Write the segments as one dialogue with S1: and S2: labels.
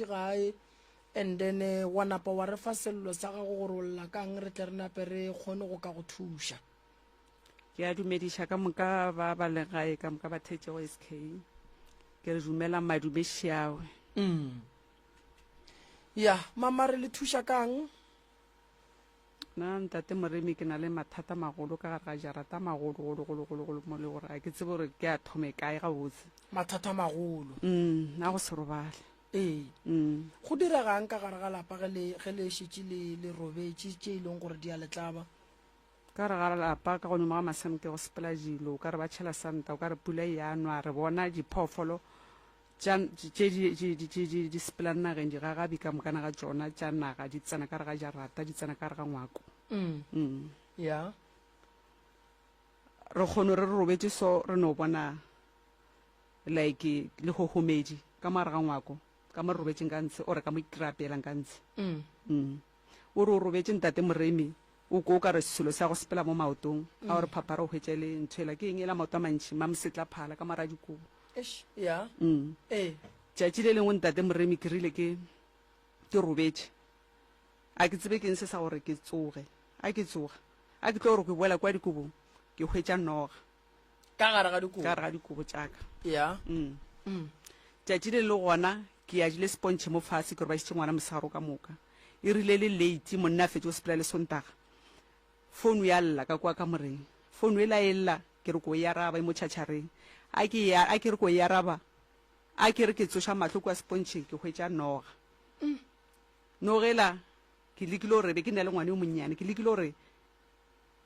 S1: Gae and then wa napa wa re fa sello sa gago gore o lla kang re tle re nape re kgone go ka go thuša.
S2: Ke a dumediša ka moka ba ba leng gae ka moka ba thetšego SK. Ke re dumelang madume šiawe.
S1: Mm. Ya, mama re le thuša kang?
S2: Nna ntate Moremi ke na le mathata magolo ka gare ga jarata magolo golo golo golo golo mo le gore ga ke tsebe gore ke a thome kae gabotse.
S1: Mathata magolo.
S2: Mm, a go se robale.
S1: Ee.
S2: Mm.
S1: Go diregang ka gare ga lapa ge le ge le šetše le le robetše tše e leng gore di a le tlaba?
S2: Ka gare ga lapa ka godimo ga masemke go sepela dilo o ka re ba tšhela santa o ka re pula e a nwa re bona diphoofolo Tša, tše di, di, di, di, di, di sepelang nageng, digagabi ka mokana ga tšona tša naga di tsena ka gare ga jarata, di tsena ka gare ga ngwako.
S1: Mm.
S2: Mm.
S1: Ya.
S2: Re kgono re re robetše so, re no bona like lehohomedi ka mo gare ga ngwako, ka mo re robetšeng ka ntshe, ore ka mo re apeelang ka ntshe.
S1: Mm.
S2: Mm. O re o robetše ntate Moremi, o ko o ka re selo sa go sepela mo maotong, a o re phaphara o hwetša e le ntho ela, ke eng ela maoto a mantši, mamosetla phala ka mo gare ga dikobo.
S1: Eish, ya.
S2: Mm.
S1: Ee.
S2: Tšatši le lengwe ntate Moremi ke rile ke ke robetše. A ke tsebe keng se sa gore ke tsoge. A ke tsoga. A ke tlo gore ke boela kwa dikobong, ke hwetša noga.
S1: Ka gare ga dikobo.
S2: Ka gare ga dikobo tša ka.
S1: Ya.
S2: Mm.
S1: Mm.
S2: Tšatši le le gona ke adile sepontšhe mo fase ke robašitše ngwana mosegare ka moka. E rile le late monna a fetše go sepela le Sontaga. Founu ya lla ka kwa kamoreng. Founu ela e lla Ke re ko e araba, e mo tšhatšhareng. A ke e, a ke re ko e araba, a ke re ke tsoša mahlo kua sepontšheng, ke hwetša noga. Noga ela, ke lekile gore, be ke na le ngwana yo monnyane, ke lekile gore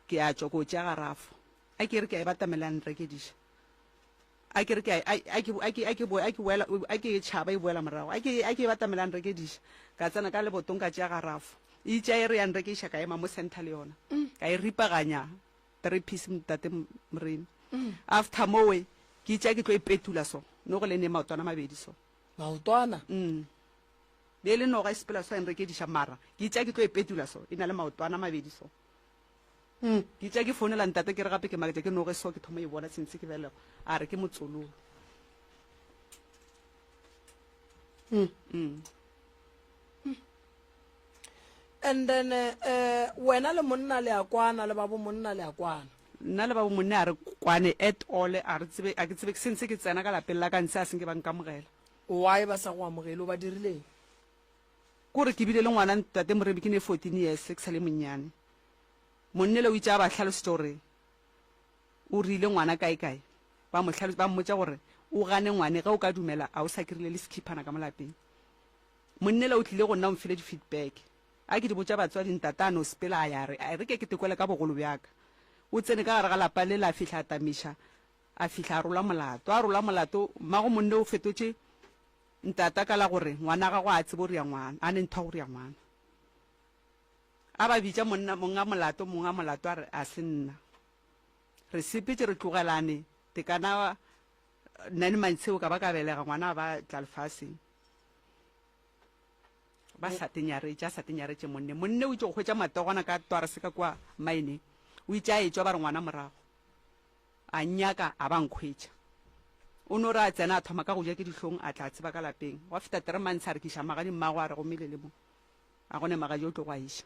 S2: ke a tšwa ko tšea garafo. A ke re ke a e batamela ya nrekediša. A ke re ke a, a, a ke, a ke, a ke boe, a ke boela, a ke e tšhaba e boela morago. A ke, a ke e batamela ya nrekediša. Ka tsena ka lebotong ka tšea garafo. E itše a e re ya nrekeiša ka ema mo center le yona. Ka e ripaganya. 3 piece ntate Moremi. After mowe ke itše ke tlo e petula so no go le ne maotwana mabedi so.
S1: Maotwana?
S2: Mm. Be le noga e sepela so e nrekediša mara ke itše ke tlo e petula so e na le maotwana mabedi so.
S1: Mm.
S2: Ke itše ke founela ntate ke re gape ke maketša ke noge so ke thoma e bona since ke belega a re ke motsololo.
S1: Mm.
S2: Mm.
S1: And then eh, wena le monna le a kwana, le babo monna le a kwana.
S2: Nna le babo monna a re kwane at all, a re tsebe, a ke tsebe, since ke tsena ka lapeng la ka ntshe a senke ba nkamogela.
S1: Why ba sa go amogele, o ba dirileng?
S2: Kore ke bile le ngwana ntate Moremi ke ne 14 years ke sa le monnyane. Monnele o itše a ba hlalosetša gore o rile ngwana kae kae, ba mo hlalosetša, ba mmotša gore o gane ngwane ge o ka dumela a o sa krile le sekhiphana ka mo lapeng. Monnela o tlile go nna o mfile di feedback. A ke di botša batswadi ntate a no sepela a ya a re, E re ke ke tekwele ka bogolo bja ka. O tsene ka gare ga lapa lela a fihla a tamiša, a fihla a rola molato. A rola molato, mmago monne o fetotše ntata ka la gore ngwana gagwe a tsebe go ria ngwana, a ne ntho ya go ria ngwana. A ba bitša monna, monga molato, monga molato a re, A se nna. Re sepetše re tlogelane tekana nine months eo ka ba ka belega ngwana a ba tla lefaseng. Ba sa tenyaretše, a sa tenyaretše monne. Monne o itše go hwetša matogwana ka twarse ka kua mine. O itše a etšwa ba re ngwana morago. A nnyaka a ba nkhwetša. O no re a tsena a thoma ka go ja ke dihlong a tla a tseba ka lapeng. Gwa feta tere months a re ke iša magadi mmagwe a re gomme le le mo. A go ne magadi o tlo go a iša.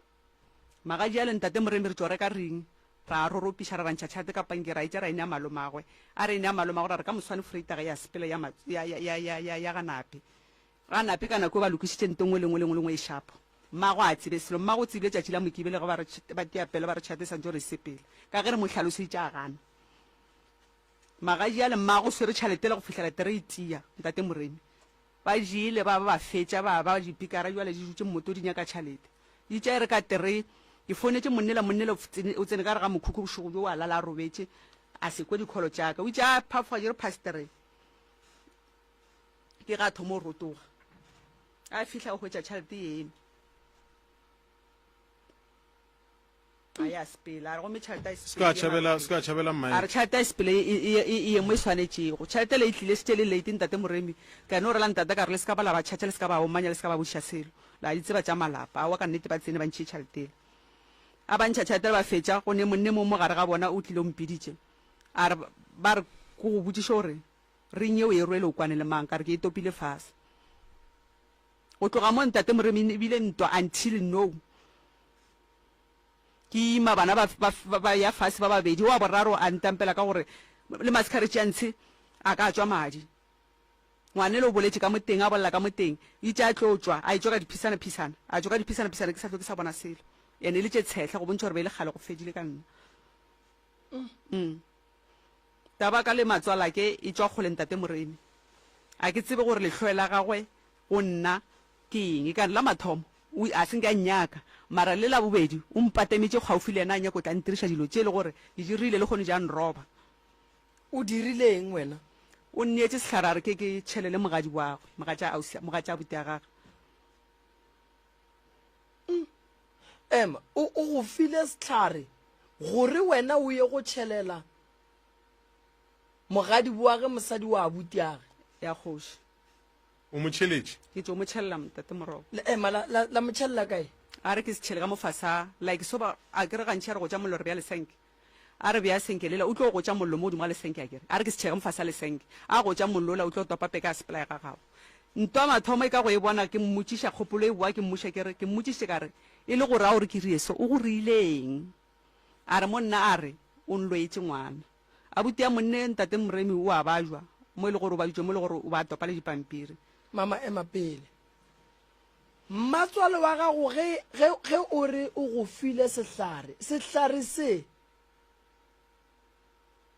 S2: Magadi ale ntate Moremi re tšo reka ring ra a roropiša ra rantšha tšhelete ka pankeng ra e tša ra e nea malomagwe. A re e nea malomagwe ra re ka moswane freita ge ya sepela ya ya ya ya ya ya ga Nape. Ga Nape ka nako eo ba lokišitše nto nngwe le nngwe le nngwe le nngwe e šapo. Mmagwe a tsebe selo. Mmagwe o tsebile tšatši la Mokibelo ge ba re ba tia pelo ba re tšhelete e santše gore e sepele. Ka ge re mo hlaloseditše a gana. Magadi ale mmagwe o swere tšhelete yela go fihlela tere e tia ntate Moremi. Ba jele ba ba ba fetša ba ba dipikara bjale di dutše mmoto di nyaka tšhalete. Di tša e re ka terei. Ke founetše monnela monnela o tsene ka gare ga mokhukhu bošego bjo a lala a robetše a se kwe dikholo tša ka. O itše a phafoga di re past terei. Ke ge a thoma go rotoga. A fihla o hwetša tšhalete e eme. A ya sepela, a re gomme tšhelete a e
S3: Se ka tšhabela, se ka tšhabela
S2: A re
S3: Mike.
S2: tšhelete a e sepele e, e, e, e ye mo e swanetšego. Tšhelete le e tlile šetše le late, Ntate Moremi. Ka no rela ntate ka re le se ka ba la ba tšhatša, le se ka ba omanya, le se ka ba botšiša selo. La di tseba tša malapa. Aowa ka nnete ba tsene ba ntšhie tšhelete yela. A ba ntšha tšhelete ba fetša, go ne monne mong mo gare ga bona o tlile o mpiditše. A re, ba re ke go botšiše gore ring ye o e rwele o kwane le mang? Ka re ke e topile fase. Go tloga mo Ntate Moremi e bile ntwa until now. Ke ima bana ba, ba, ba ya fase ba babedi, wa boraro a ntampela ka gore le maskaretši a ntshe a ka tšwa madi. Ngwanele o boletše ka mo teng, a bolela ka mo teng, itše a tlo tšwa, a etšwa ka diphisana-phisana, a tšwa ka diphisana-phisana ke sa hlwe ke sa bona selo. Ene e le tše tshehla go bontšha gore be e le kgale go fedile ka nna. Mm. Taba ka le matswalake e tšwa kgole Ntate Moremi. A ke tsebe gore lehloe la gagwe go nna ke eng. E ka re la mathomo o a se nke a nnyaka, mara le la bobedi o mpatemetše kgaufi le yena a nyaka o tla ntiriša dilo tše e le gore ke di rile lehono di a nroba.
S1: O dirile eng wena?
S2: O nneetše sehlare a re ke ke tšhelele mogadi wagwe, mogatša ausi, mogatša abuti a gagwe.
S1: Ema, o, o go file sehlare gore wena o ye go tšhelela mogadi wage mosadi wa abutiage.
S2: Ya kgoši.
S3: O mo tšheletše?
S2: Ke tšo mo tšhelela Ntate Moroba.
S1: Le, ema, la, la, la mo tšhelela kae?
S2: A re ke se tšhele ka mo fase a, like so ba, a ke re gantši a re gotša mollo re bea lesenke. A re bea senke lela, o tlo gotša mollo mo godimo ga lesenke a ke re. A re ke se tšhele ka mo fase a lesenke. A gotša mollo ola o tlo topa peke a sepela ya ga gabo. Ntwa mathomo e ka go e bona ke mmotšiša kgopolo e boa ke mmuša ke re, ke mmotšišitše ka re, E le gore a o re ke rie so, o go riile eng? A re monna a re, O nloetše ngwana. Abuti ya monne ntate Moremi o a bajwa mo e le gore o baditšwe mo e le gore o ba topa le dipampiri.
S1: Mama ema pele. Mmatswale wa gago ge, ge, ge o re o go file sehlare, sehlare se,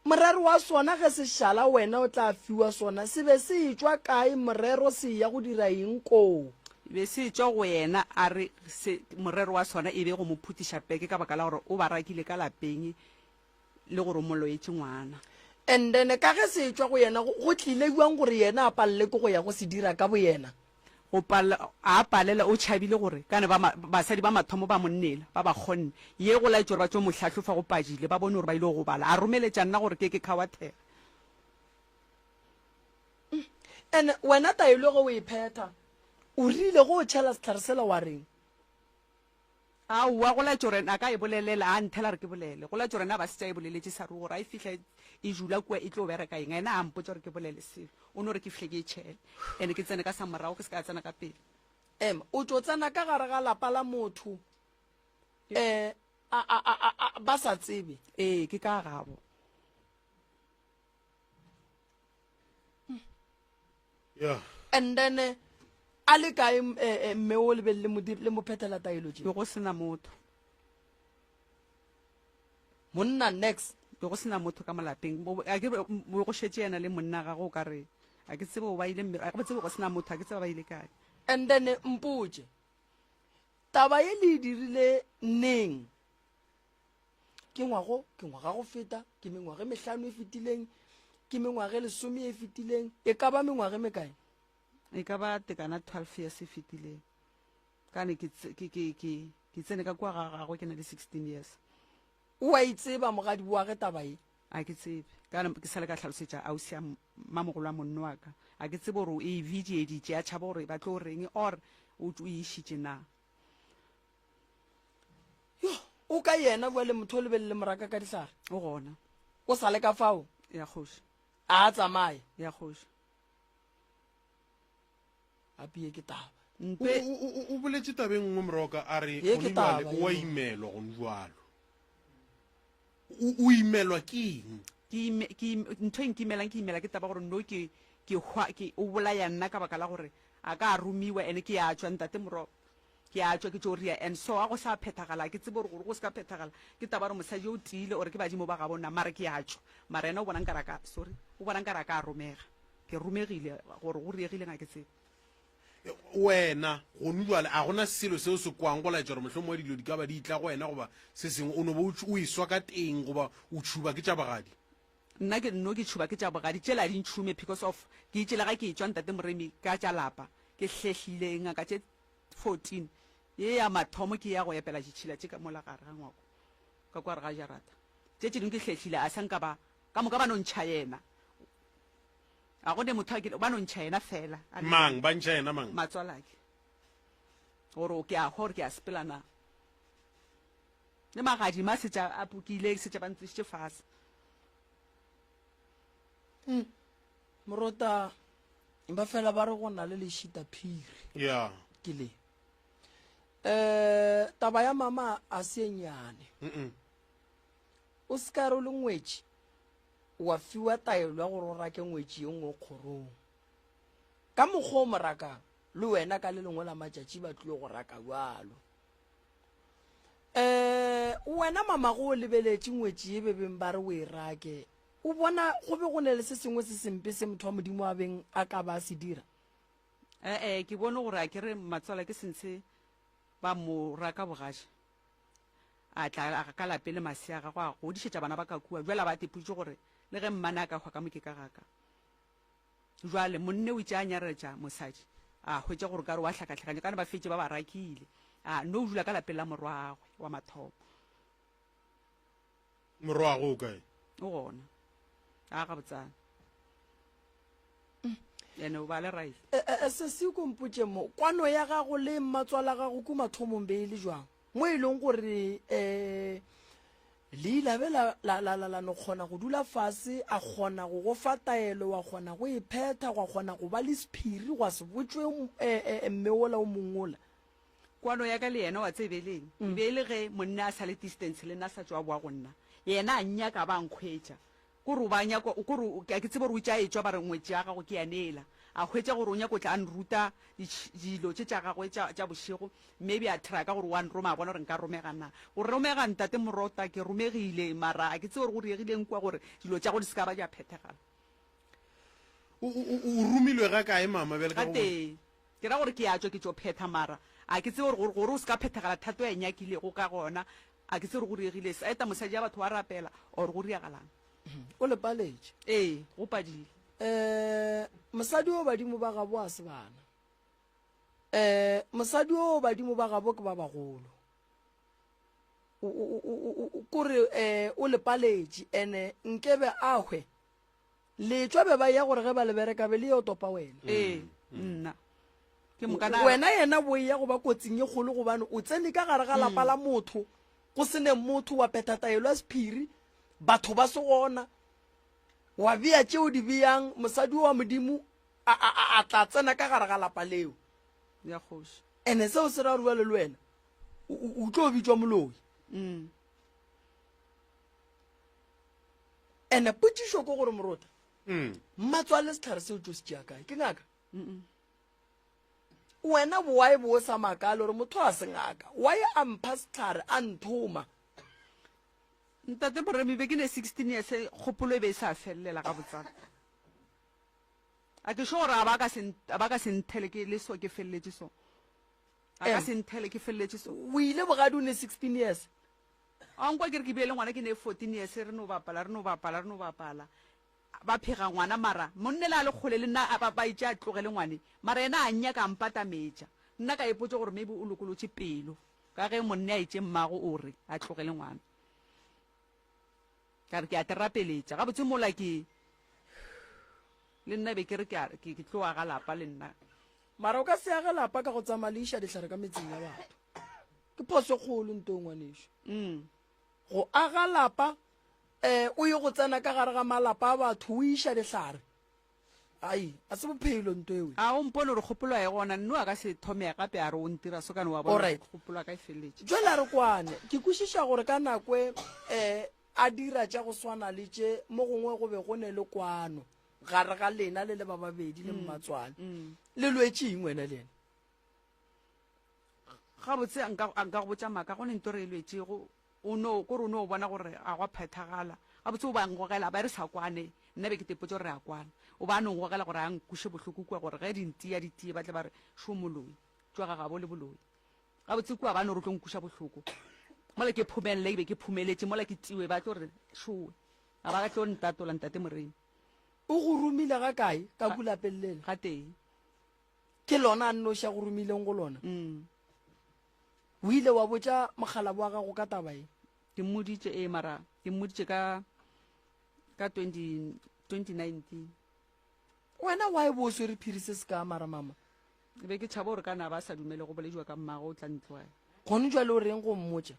S1: morero wa sona ge se šala wena o tla fiwa sona, se be se etšwa kae morero se eya go dira eng koo?
S2: E be se etšwa go yena a re se, morero wa sona e be go mo phutiša peke ka baka la gore o ba rakile ka lapeng le gore o mo loetše ngwana.
S1: And then ka ge se etšwa go yena, go, go tlile bjang gore yena a palele ke go ya go se dira ka boyena?
S2: Go palela, a palela, o tšhabile gore ka ne ba ma, basadi ba mathomo ba monnela, ba ba kgonne. Ye go laetše gore ba tšo mo hlahlofa go padile, ba bone gore ba ile go gobala. A romeletša nna gore ke ke khawathege.
S1: And wena taelo ge o e phetha, o rile ge o tšhela sehlare sela wa reng?
S2: Aowa, go laetša gore a ka e bolelela, a nthela gore ke bolele. Go laetša gore na ba setša e boleletše sa ruri gore a e fihla e dula kua e tlo bereka eng. Yena a mpotša gore ke bolele selo. O no re ke fihle ke e tšhele. And ke tsene ka sa morago, ke se ka tsena ka pele.
S1: Ema, o tšo tsena ka gare ga lapa la motho um a, a, a, a, ba sa tsebe?
S2: Ee, ke ka gabo.
S3: Yeah.
S1: And then eh, a le kae eh, eh, mme o le be le mo le mo phethela taelo tše?
S2: Be go sena motho.
S1: Monna next.
S2: Be go sena motho ka mo lapeng. A ke be go šetše yena le monna gagwe o ka re a ke tsebe ba ile mme a ke tsebe go sena motho a ke tsebe ba ile kae.
S1: And then mpotše taba ye le e dirile neng? Ke ngwago, ke ngwaga go feta, ke mengwaga e mehlano e fetileng, ke mengwaga e lesome e fetileng, e ka ba mengwaga e mekae?
S2: E ka ba tekana 12 years e fetileng. Ka ne ke ke ke ke ke tsene ka kua ga gagwe ke na le 16 years.
S1: O a e tseba mogadi wa ge taba ye?
S2: A ke tsebe. Ka ne ke sale ka hlalosetša ausi ya mmamogolo wa monno wa ka. A ke tsebe gore o e videeditše a tšhaba gore ba tlo reng or o e išitše na.
S1: Yo, o ka yena bjale motho o lebelele moraka ka dihlare?
S2: O gona.
S1: O sa le ka fao?
S2: Ya kgoši.
S1: A a tsamaye?
S2: Ya kgoši.
S1: Gape ye ke taba.
S2: Mpe.
S3: O, o, o, o boletše tabeng nngwe Moroka a re
S1: Ye ke
S3: gone jwale
S1: taba
S3: o a
S1: yeo.
S3: imelwa gone jwalo. O, o imelwa ke eng?
S2: Ke ime, ke ime, ntho e nkimelang ke imela ke taba gore no ke, ke hwa, ke, o bolaya nna ka baka la gore a ka a romiwa ene ke ya tšwa ntate Moroka. Ke a tšwa ke tšo ria and so a go sa phethagala a ke tsebe gore gore go se ka phethagala ke taba gore mosadi yo o tiile or ke badimo ba gabo na mara ke a tšwa mara yena o bona nkare a ka sorry o bona nkare a ka romega ke romegile gore go riegileng a ke tsebe.
S3: Wena gonu jwale a gona selo se o se kwang go laetša gore mohlomongwe dilo di ka ba di etla go wena goba se sengwe o no ba o eswa ka teng goba o tšhuba ke tša bogadi?
S2: Nna ke nno ke tšhuba ke tša bogadi tšela a di ntšhume because of ke itše le ga ke etšwa ntate Moremi ka tša lapa ke hlehlile ngaka tše 14 ye ya mathomo ke ya go epela ditšhila tše ka mola gare ga ngwako ka kwa gare ga jarata. Tše tše dingwe ke hlehlile a sa nka ba ka moka ba no ntšha yena. A go ne motho a kile ba no ntšha yena fela. A le
S3: Mang? Ba ntšha yena mang?
S2: Matswalake. Gore o ke a hwa gore ke a sepela na. Le magadima a setša a pokile setša ba ntlišitše fase.
S1: Morota ba fela ba re go na le lešita phiri.
S3: Yeah.
S1: ke le um taba ya mama a se e nnyane o se ka re o le ngwetši wa fiwa taelo ya gore o rake ngwetši ye nngwe kgorong ka mokgwa o mo rakang le wena ka le lengwe la matšatši ba tlile go raka bjalo um wena mamago o lebeletše ngwetši ye bebeng ba re o e rake o bona go be go ne le se sengwe se sempe se motho wa modimo a beng a ka ba a se dira
S2: ee ke bone gore a ke re matswala ke sentshe ba mo raka bogaši a tla ka lape le masea a gagwe a godišetša bana ba ka kua jwale a ba tepoditše gore le ge mmane a ka hwa ka mo ke ka gaka Jwale monne o itše a nyaretša mosadi, a hwetša gore o ka re wa hlakahlakanya, kana ba fetše ba ba rakile. A no dula ka lapeng la morwagwe wa mathomo.
S3: Morwagwe o kae?
S2: O gona. A gabotsana. Ene o ba le right.
S1: E, e, e, sesi ko mpotše mo, kwano ya gago le mmatswala gago ku mathomong be e le jwang? Mo e leng gore um le ile be la, la, la, la, la no kgona go dula fase, a kgona go go fa taelo, wa kgona go e phetha, gwa kgona go ba le sephiri, gwa se botšwe eh, eh, mme wola o mongwe wola.
S2: Kwano ya ka le yena wa tsebeleng e be e le ge monna a sa le distance le nna a sa tšwa boa go nna. Yena a nnyaka a ba a nkhwetša. Kore o ba a nyaka, kore a ke tsebe gore o itše a etšwa ba re ngwetši ya gago ke ya neela. A hwetša gore o nyaka o tla a nruta dilo tše tša gagwe tša, tša bošego, maybe a try-a ka gore o a nroma a bona gore nka romega na. Go romega ntate Morota, ke romegile mara a ke tsebe gore go diegileng kua gore dilo tša go di se ka ba tša phethegala.
S3: O, o, o, o romilwe ga kae mama bjale ka go.
S2: Gatee. Ke ra gore ke a tšwa ke tšo phetha mara a ke tsebe gore, gore o se ka phethagala thato ya e nyakilego ka gona A ke tsebe gore go diegile se. Eta mosadi ya batho wa rapela or go diagalang?
S1: O le paletše.
S2: Ee, go padile.
S1: Eh, mosadi o badimo ba gabo a se bana. Eh, mosadi o badimo ba gabo ke ba bagolo. Kore eh o le paletše ene nkebe a hwe. Letšwa be ba ya gore ge ba le bereka be le yo topa wena.
S2: Ee, nna. Ke moka na.
S1: Wena yena bo ya go ba kotsing e kgolo gobane o tsene ka gare ga lapa la motho go se ne motho wa petha taelo ya sephiri batho ba se gona wa bea tšeo di beyang mosadi wa modimo a, a, a, a tla tsena ka gare ga lapa leo
S2: Ya kgoši.
S1: ene seo se ra gore bjale le wena o, o, o tlo bitšwa moloi. Ene potšišo ke gore morota mmatswale setlhare seo tšo se tšea kae ke ngaka wena bowae bo sa makale gore motho a se ngaka wae a mpha setlhare a nthoma
S2: Ntate Moremi be ke ne 16 years kgopolo e be e sa felelela gabotsana. A ke sure gore a ba ka se a ba ka se nthele ke le so ke feleletše so. A ka se nthele ke feleletše so.
S1: O ile bogadi o ne 16 years.
S2: A nkwa ke re ke bile le ngwana ke ne 14 years re no bapala re no bapala re no bapala ba phega ngwana mara monne le a le kgole le nna ba ba itše a tlogele ngwane mara yena a nnyaka a mpatametša nna ka ipotša gore maybe o lokolotše pelo ka ge monne a itše mmago o re a tlogele ngwana ka re ke a te rapeletša gabotse mola ke le nna be ke re ke a ke tlo aga lapa le nna
S1: mara o ka se age lapa ka go tsamaya le iša dihlare ka metseng ya batho Ke phoso e kgolo nto ngwanešu.
S2: Mm.
S1: Go aga lapa eh o ye go tsena ka gare ga malapa a batho o iša dihlare. Ai, a se bophelo nto ewe.
S2: A o mpone gore kgopolo ya e gona nno a ka se thome gape a re o ntira so kane wa bona
S1: Alright.
S2: kgopolo ya ka e feleletše.
S1: Jwale a re kwane, ke kwešiša gore ka nako e eh a dira tša go swana le tše mo gongwe go be go ne le kwano gare ga lena le le ba babedi le mmatswale. Le lwetše eng wena le yena?
S2: Gabotse a nka, a nka go botša maaka, go ne nto re e lwetšego, o no, kore o no bona gore a gwa phethagala. Gabotse o ba ngogela, ba re sa kwane, nna be ke tepotše gore re a kwana. O ba no ngogela gore a nkweše bohloko kua, gore ge di ntia di tie ba tle ba re, šo moloi, tšwa ga gabo le boloi. Gabotse kua ba no re o tlo nkweša bohloko. Mola ke phomelele, ke be ke phomeletše, mola ke tiwe ba tlo re, šowe. A ba tlo ntatola ntate Moremi.
S1: O go romile ga kae ka ku lapeng lela?
S2: Gatee.
S1: Ke lona a nnoši a go romileng go lona? O ile wa botša mokgalabo wa gago ka taba ye?
S2: Ke mmoditše, ee, mara ke mmoditše ka ka 20, 2019.
S1: Wena why bo o swere phiri se se ka mara mama?
S2: Ke be ke tšhaba gore ka na ba sa dumele go bolediwa ka mmagwe o tla ntlogela.
S1: Gone jwale o reng go mmotša?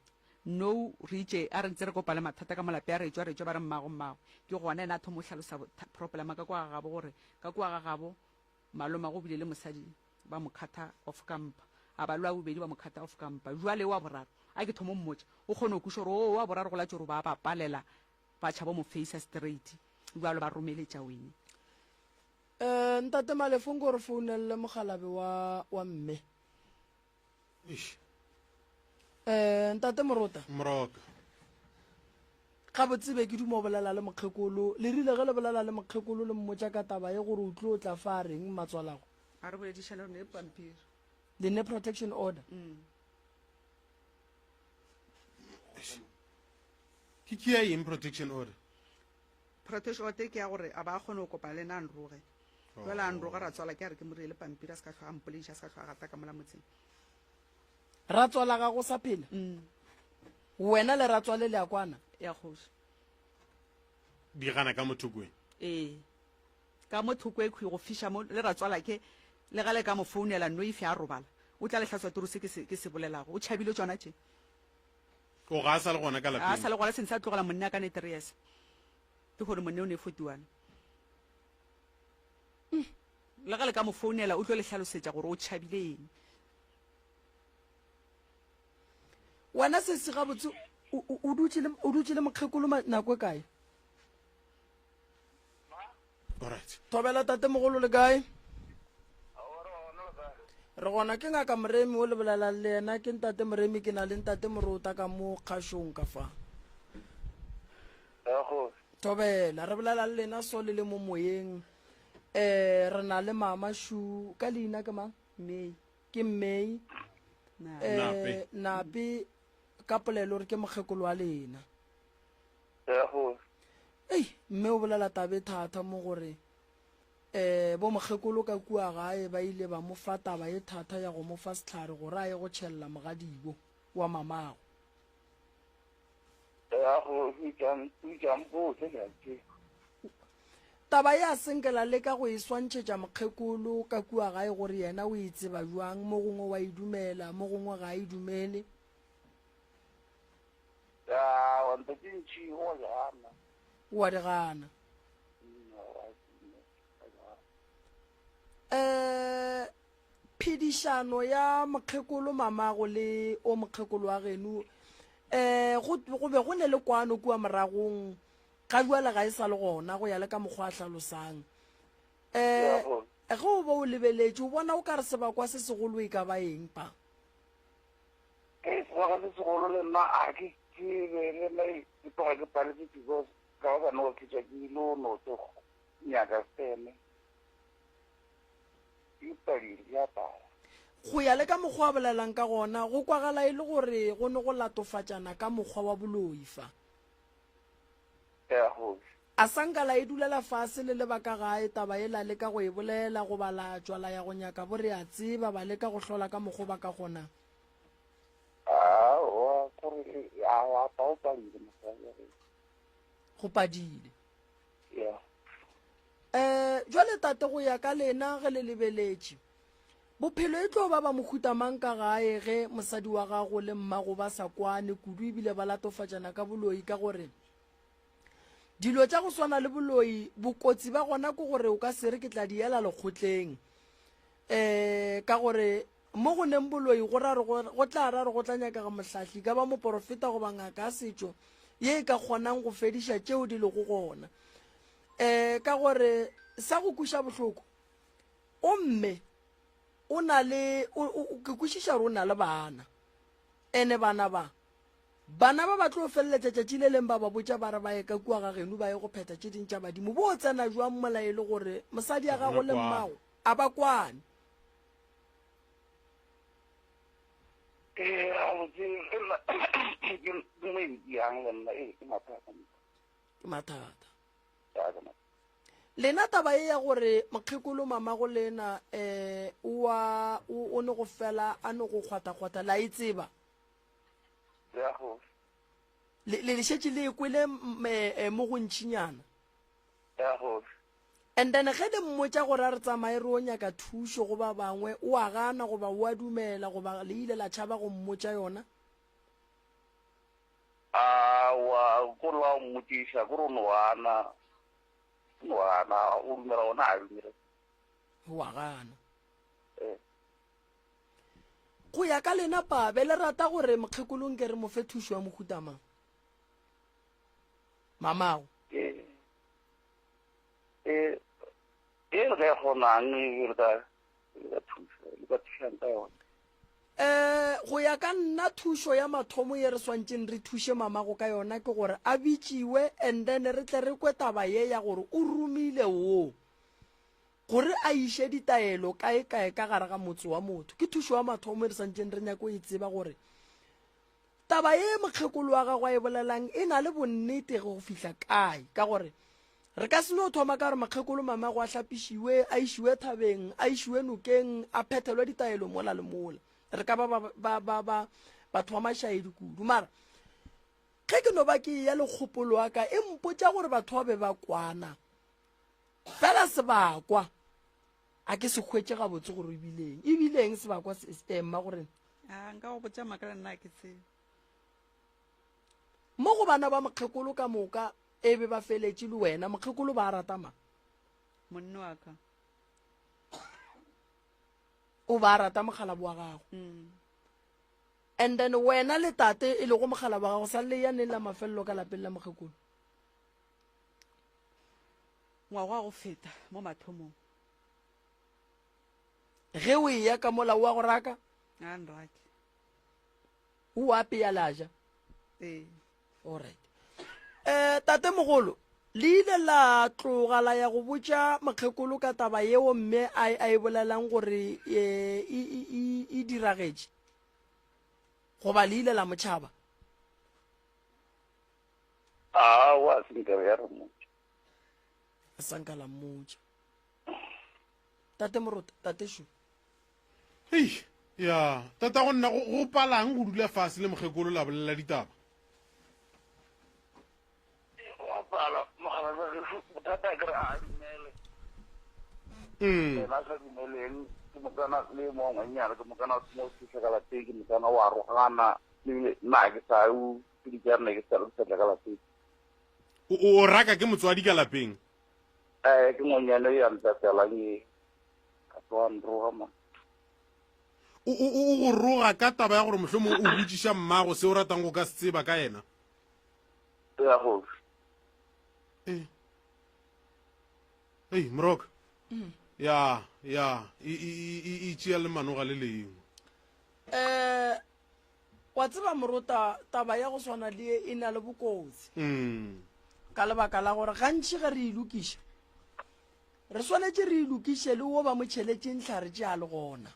S2: No, re itše a re ntse re kopa le mathata ka mo lape a re tšwa re tšwa ba re mmago mmago. Ke gona yena a thoma go hlalosa problema ka kwa ga gabo gore ka kwa ga gabo Maloma go bile le mosadi ba mo khatha off ka mpa. A ba le wa bobedi ba mo cuta off ka mpa. Bjale wa boraro, a ke thomo mmotša, o kgone go kweša gore oo wa boraro go latše gore ba ba palela, ba tšhaba mo facer straight. Bjalo ba romeletša wene.
S1: Eh, Ntate Malefo nko re founelele mokgalabe wa, wa mme.
S3: Eish.
S1: Eh, Ntate Morota.
S3: Moroka.
S1: Gabotse be ke duma go bolela le mokgekolo. Le rile ge le bolela le mokgekolo le mmotša ka taba ye gore o tlo tla fa a reng mmatswalago?
S2: A re boledišane re ne pampiri.
S1: Le ne protection order?
S2: Mm.
S3: Ke ke ya eng protection order?
S2: Protection order ke ya gore a ba kgone go kopana le nna a nroge. Jwale a nroga ratswala ke a re ke mo reele pampiri a se ka hlwa a mpolediša a se ka hlwa a gata ka mola motseng.
S1: Ratswala ga go sa phela?
S2: Mm.
S1: Wena le ratswale le a kwana?
S2: Ya kgoši.
S3: Di gana ka mo thokong?
S2: Ee. Ka mo thoko e khwi go fiša mo le ratswala ke le ga le ka mo founela nno ife a robala. O tla le hlatswa turu se ke se ke se bolelago. O tšhabile tšona tše.
S3: O ga a sa le gona ka
S2: Ga a
S3: lapeng?
S2: sa le gona since a tlogela monna ka ne 3 years. Ke gore monna o ne 41. Le ge le ka mo founela o tlo le hlalosetša gore o tšhabile eng.
S1: Wena sesi gabotse o, o, o dutše le, o dutše le mokgekolo ma, nako e kae?
S3: Alright.
S1: Thobela tatemogolo le kae? Re gona ke ngaka Moremi o le bolelang le yena ke ntate Moremi ke na le ntate Morota ka mo kgašong ka fa. Thobela re bolela le lena so le le mo moyeng. Eh re na le mama Shu ka leina ke mang?
S2: May.
S1: Ke May. Eh
S3: Nape.
S1: Nape ka polelo re ke mokgekolo wa lena. Ei mme o bolela tabe thata mo gore um bo mokgekolo ka kua gae ba ile ba mo fa taba e thata ya go mo fa sehlare gore a ye go tšhelela mogadibo wa mamago. Taba ye a senke la leka go e swantšhetša mokgekolo ka kua gae gore yena o e tseba bjang, mo gongwe wa e dumela, mo gongwe ga a e dumele. O a di gana. Um phedišano ya mokgekolo mamago le o mokgekolo wa geno um go go be go ne le kwano kua moragong ga jwale ga e sa le gona go ya le ka mokgwa a hlalosang um ge o be o lebeletše o bona o ka re sebakwa se segolo e ka ba eng pa
S4: Ke sebaka se segolo le nna a ke tsebe le nna ke tloga ke paletse because ka gobane wa fetša ke ile o no tlo nyaka seme ke padile ke a pala.
S1: Go ya le ka mokgwa a bolelang ka gona, go kwagala e le gore go ne go latofatšana ka mokgwa wa boloi fa.
S4: Ya kgoši.
S1: A sa nka la e dulela fase le le ba ka gae taba ye la leka go e bolela goba la tšwa la ya go nyaka bo re a tseba ba leka go hlola ka mokgo ba ka kgonang?
S4: Aowa, kore aowa pa o padile mosadi wa gešo.
S1: Go padile.
S4: Ya.
S1: Eh, jwale tate go ya ka lena ge le lebeletše, bophelo e tlo ba ba mohuta mang ka gae ge mosadi wa gago le mmago ba sa kwane kudu ebile ba latofatšana ka boloi ka gore Dilo tša go swana le boloi, bokotsi ba gona ke gore o ka se re ke tla di ela lekgotleng. Um ka gore mo go neng boloi go ra re go tla ra re go tla nyakega mohlahli, ka ba moporofeta goba ngaka ya setšo ye e ka kgonang go fediša tšeo di lego gona. Um ka gore sa go kweša bohloko, o mme o na le, ke kwešiša gore o na le bana, ene bana ba Bana ba ba tlo feleletša tšatši le leng ba ba botša ba re ba ye ka kua ga geno ba ye go phetha tše ding tša badimo. Bo tsena jwang mola e le gore mosadi ya gago le mmago a ba kwane?
S4: Ee, gabotse ge nna ke mo e yang le nna ee ke mathata.
S1: Ke mathata.
S4: Ya ke mathata.
S1: Lena taba ye ya gore mokgekolo mamago lena eh wa o ne go fela a ne go kgwata-kgwata la e tseba?
S4: Ya go.
S1: Le le šetše le kwele eh, mo go ntšinyana.
S4: Ya go.
S1: And then ge le mmotša gore a re tsamaye re o nyaka thušo go ba bangwe, o a gana goba o a dumela goba le ile la tšhaba go mmotša yona?
S4: Aowa, kore wa mmotšiša, kore o no gana, o no gana, o dumela gona a dumele.
S1: O a gana.
S4: Eh.
S1: Go ya ka lena pabe le rata gore mokgekolo nke re mo fe thušo ya mohuta mang? Mamago.
S4: E, e, e re ka e kgonang e re ka le ka thuša le ka thušang ka yona.
S1: Um go ya ka nna thušo ya mathomo ye re swantšeng re thuše mamago ka yona ke gore a bitšiwe and then re tle re kwe taba ye ya gore o romile wo gore a iše ditaelo kae kae ka gare ga motse wa motho. Ke thušo ya mathomo e re santšeng re nyako e tseba gore taba ye mokgekolo wa gagwe a e bolelang e na le bonnete go fihla kae, ka gore re ka se no thoma ka gore mokgekolo mamago a hlapišiwe, a išiwe thabeng, a išiwe nokeng, a phethelwe ditaelo mola le mola. Re ka ba ba, ba, ba, ba batho ba mašaedi kudu. Mara ge ke no ba ke eya le kgopolo wa ka e mpotša gore batho ba be ba kwana fela sebakwa a ke se hwetše gabotse gore ebileng ebileng sebakwa se eh, mma gore
S2: a nka go botša maaka le nna a ke tsebe.
S1: Mo go bana ba mokgekolo ka moka e be ba feletše le wena mokgekolo ba rata mang?
S2: Monna wa ka.
S1: O ba rata mokgalabo wa gago.
S2: Mm.
S1: And then wena le tate e lego mokgalabo wa gago sa le ya neng la mafelelo ka lapeng la mokgekolo?
S2: Ngwaga wa go feta mo mathomong.
S1: Ge o eya ka mola o a go raka?
S2: A nrake.
S1: O apea la ja?
S2: Ee.
S1: Alright. Eh, tate mogolo, le ile la tloga la ya go botša mokgekolo ka taba yeo mme a a e bolelang gore e, e, e, e diragetše? Goba le ile la mo tšhaba?
S4: Aowa, se nka ya re mmotša.
S1: A sa nka la mmotša. Tate Morota, tate Shu.
S3: Hei, ya, tata go nna go, go palang go dula fase le mokgekolo la bolela ditaba?
S4: Go pala, mogala wa gešo, bothata ke re a dumele.
S3: Mm.
S4: Yena a sa dumeleng, ke mokana le mo ngwannyana, ke mokana o mo thuša ka lapeng, ke mokana wa rogana, ebile nna ke sa o ke di ne ke sa le tla ka lapeng.
S3: O, o raka ke motswadi ka lapeng?
S4: Eh, ke ngwanyana e ya ntatelang e. Ka tloga nroga mo.
S3: O, o, o go roga ka taba ya gore mohlomong o botšiša mmago se o ratang go ka se tseba ka yena?
S4: Ya go.
S3: Eh. Ei, Moroka. Mm. Ya, ya, e, e, e, e tšea le manoga le lengwe.
S1: Eh, Wa tseba morota, taba ya go swana le ye e na le bokotsi.
S3: Mm.
S1: Ka lebaka la gore gantši ge re e lokiša, re swanetše re e lokiše le wo ba mo tšheletšeng hlare tše a le gona.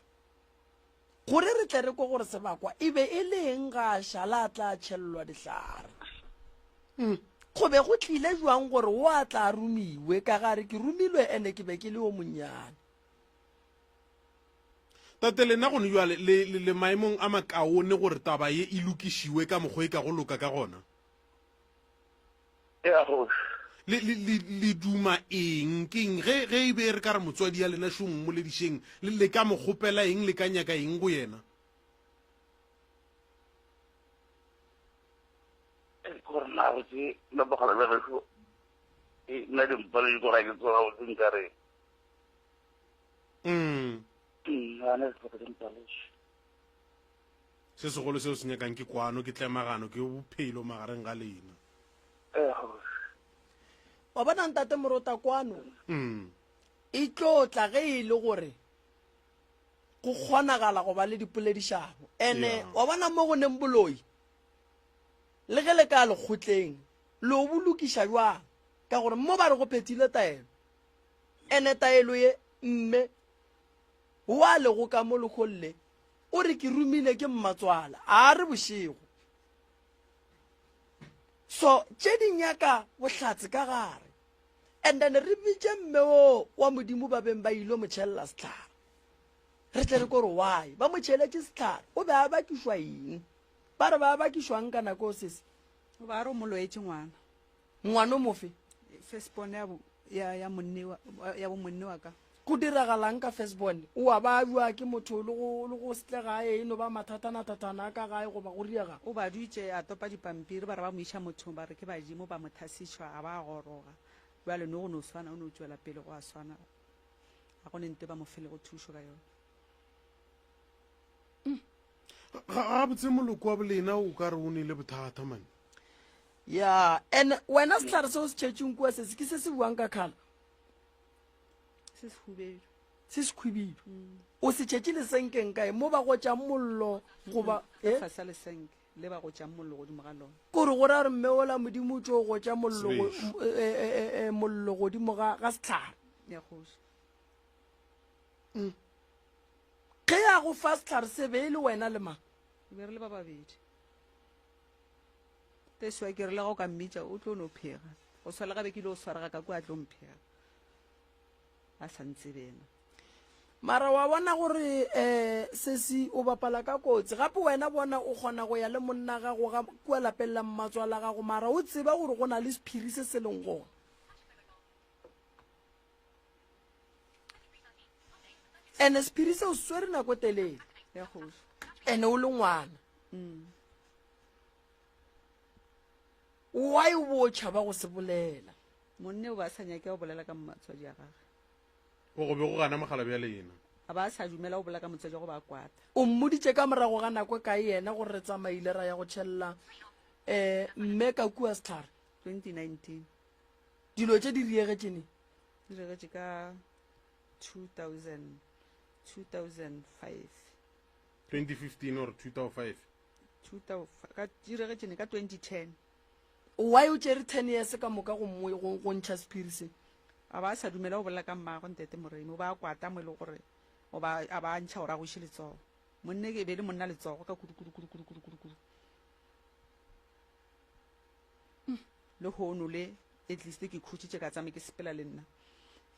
S1: Gore re tle re kwe gore sebakwa e be e le eng ga a šala a tla tšhellwa dihlare.
S3: Mm.
S1: Go be go tlile jwang gore wo a tla romiwe ka gare ke romilwe ene ke be ke le yo monnyane.
S3: Tate, lena gone bjale le, le, le maemong a makaone gore taba ye e lokišiwe ka mokgwa e ka go loka ka gona?
S4: Ea, kgoši.
S3: Le, le, le, le duma eng? Ke'ng ge, ge e be re ka re motswadi ya lena šo mmoledišeng, le, le ka mo kgopela eng, le ka nyaka eng go yena?
S4: Ke gore na go tše nna bogala bja gešo, e, nna dimpho le dikora ke tseba go tse nka reng.
S3: Mm.
S4: Nna ke ke mpaleshe.
S3: Se segolo seo se nyakang ke kwano, ke tlemagano, ke bophelo magareng ga lena.
S4: Eh,
S1: Wa bona ntate Morota kwano
S3: Mm.
S1: e tlo tla ge e le gore go kgonagala go ba le dipoledišano. Ene
S3: Yeah.
S1: wa bona mo go neng boloi le ge le ka lekgotleng lo bo lokiša jwang ka gore mo ba re go phethile taelo Ene taelo ye, mme, wo a lego ka mo lekgong le, o re ke romile ke mmatswala, a re bošego. So, tše di nyaka bohlatse ka gare. And then re bitše mme wo wa Modimo ba beng ba ilo mo tšhelela sehlare. Re tle re ko re why ba mo tšheletše sehlare, o be a bakišwa eng? Ba re ba bakišwang ka nako sese?
S2: O ba re o mo loetše ngwana.
S1: Ngwano mofe?
S2: Firstborn ya, ya, ya, monne wa, ya bomonne wa ka.
S1: Go diragalang ka firstborn? O a babja ke motho le go, le go setle gae e no ba mathatana-thatana a ka gae goba go riega?
S2: O ba dutše a topa dipampiri ba re ba mo iša mothong ba re ke badimo ba mo thasišwa a ba a goroga. Bjale no go no swana o no tšwela pele go a swana ga go ne nto ba mo felego thušo ka yona.
S1: Mm.
S3: Gabotse moloko wa bolena o ka re o nele bothata mane.
S1: Ya, and wena sehlare se o se tšhetšeng kua sese ke se se buang ka khala?
S2: Se se hubedu.
S1: Se se khwibidu. O se tšhetše lesenkeng kae? Mo ba gotšang mollo goba
S2: Ka eh? fase ga lesenke le ba gotšang mollo godimo ga lona.
S1: Kore go ra gore mme ola Modimo o tšo gotša mollo go-
S3: Sebešo.
S1: eh, eh, eh, eh, mollo godimo ga ga sehlare.
S2: Ya kgoši.
S1: Ge a go fa sehlare se be e le wena le mang?
S2: Re be re le ba babedi. That's why ke re le ga o ka mmitša o tlo no phega. Go swana le ga be ke ile go swarega ka kua a tlo mphega. A sa ntsebe yena.
S1: Mara wa bona gore um sesi o bapala ka kotsi. Gape wena bona o kgona go ya le monna gago ga kua lapeng la mmatswala gago mara o tseba gore go na le sephiri se se leng gona. Ene sephiri seo se swere nako e telele.
S2: Ya kgoši.
S1: Ene o le ngwana. Why o bo o tšhaba go se bolela?
S2: Monne o ba sa nyake go bolela ka mmatswadi a gage.
S3: O go be go gana mogala bjale yena.
S2: A ba sa dumela go bolela ka motswadi wa go ba kwata.
S1: O mmoditše ka morago ga nako e kae yena gore re tsamaile ra ya go tšhelela um mme ka kua sehlare?
S2: 2019.
S1: Dilo tše di riegetše neng?
S2: Di riegetše ka 2000, 2005.
S3: 2015 or 2005?
S2: Ka, di riegetše neng? Ka 2010.
S1: Why o tšere 10 years ka moka go, go, go ntšha sephiri se?
S2: A ba sa dumela go bolela ka mmagwe ntate Moremi, o ba a kwata mo e le gore o ba a ba ntšha gore a go iše letsogo. Monne e be e le monna letsogo ka kudu kudu kudu kudu kudu kudu kudu. Lehono le at least ke khutšitše ka tsame ke sepela le nna.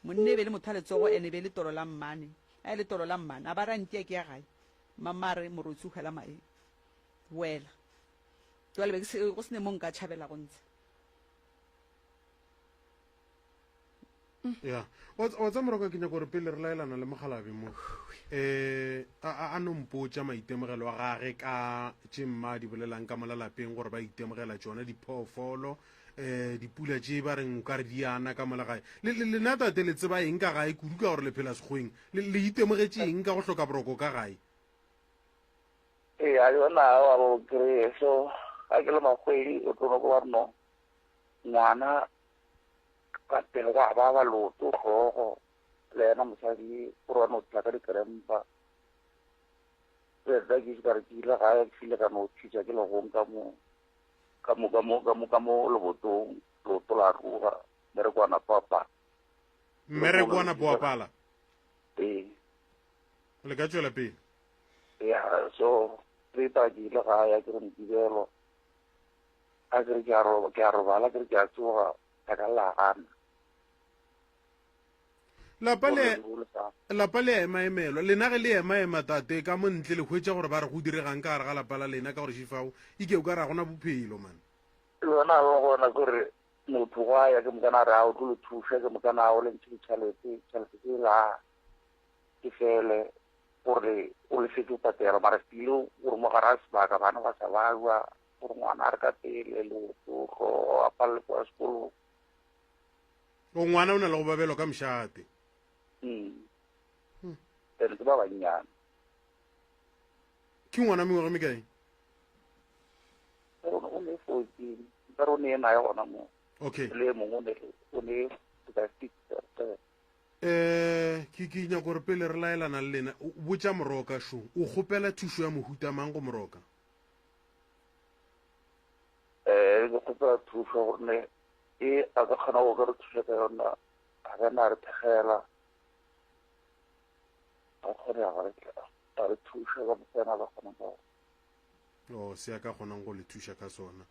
S2: Monne e be le motho a letsogo ene e be le tolo la mmane. A e le tolo la mmane a ba re a ntia ke ya gae. Mama a re morotsi o hwela mae. Boela. Jwale be ke se go se ne mo nka tšhabela go ntsha.
S3: Ya. Wa wa tsa moroka ke nyaka gore pele re laelana le mogalabe mo. Eh a a no mpotša maitemogelo a gage ka tše mma di bolelang ka mola lapeng gore ba itemogela tšona diphoofolo eh dipula tše ba reng o ka re di ana ka mola gae. Le le lena tate le tseba eng ka gae kudu ka gore le phela sekgweng. Le le itemogetše eng ka go hloka boroko ka gae?
S4: Ee, a yona wa bo kry-e so ga ke le makgwedi o tlo no kwa ba re no ngwana Ka pele gwa baba leoto, hlogo, le yena mosadi o re wa no tla ka dikrempa. Le nna ke ka re ke ile gae ke file ka no thitša ke legong ka mo ka mo ka mo ka mo ka mo lebotong leoto la roga mmereko wa napa wa pala.
S3: Mmereko wa napa wa pala?
S4: Ee.
S3: Le ka tšwela pele.
S4: Ya so later ke ile gae a ke re Mokibelo a ke re ke a robala ke re ke a tsoga ka ka la gana.
S3: Lapa le lapa le ema emelwa lena ge le ema ema tate ka mo ntle le hwetša gore ba re go diregang ka gare ga lapa la lena ka gore šifao ike o ka re ga gona bophelo man.
S4: Le yona ba gona kore motho go a ya ke mokana re a o tlo le thuša ke mokana a o le ntshe ditšhelete tšhelete ke la ke fele gore o lefetse o patela mara file gore mo gare a sebaka bana ba sa balwa Gore ngwana a re ka pele, leoto, hlogo, a palele kwa sekolong.
S3: O ngwana o na le go babelwa ka mošate.
S4: Mm. Hmm. Then ke ba bannyane.
S3: Ke ngwana mengwaga mekae?
S4: O ne 14. Nkare o ne naye gona mo.
S3: Okay.
S4: Le mongwe o ne o ne ka six.
S3: Eh, ke ke nyaka gore pele re laelana le lena, botša moroka šo, o kgopela thušo ya mohuta mang go moroka?
S4: um ke kgopela thušo gonne e a ka kgona go ka re thuša ka yona a ka na re thekgela a kgone a re thuša ka mosena ba kgona ka
S3: o se a ka kgonang go le thuša ka sona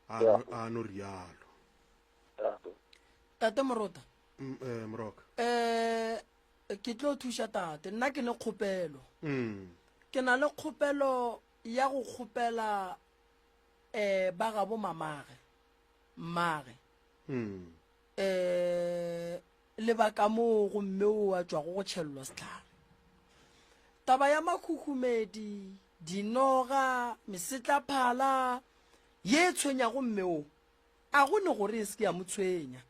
S3: a no rialo
S1: tate morota
S3: mm, eh, moroka
S1: um ke tlo thuša tate nna ke ne kgopelo
S3: mm.
S1: ke na le kgopelo ya go kgopela um ba gabo mamage, mmage, um le ba ka moo gomme o a tšwago go tšhellwa sehlare. Taba ya makhukhumedi, dinoga, mesetlaphala ye e tshwenyago mme o, a go ne gore e se ke ya mo tshwenya.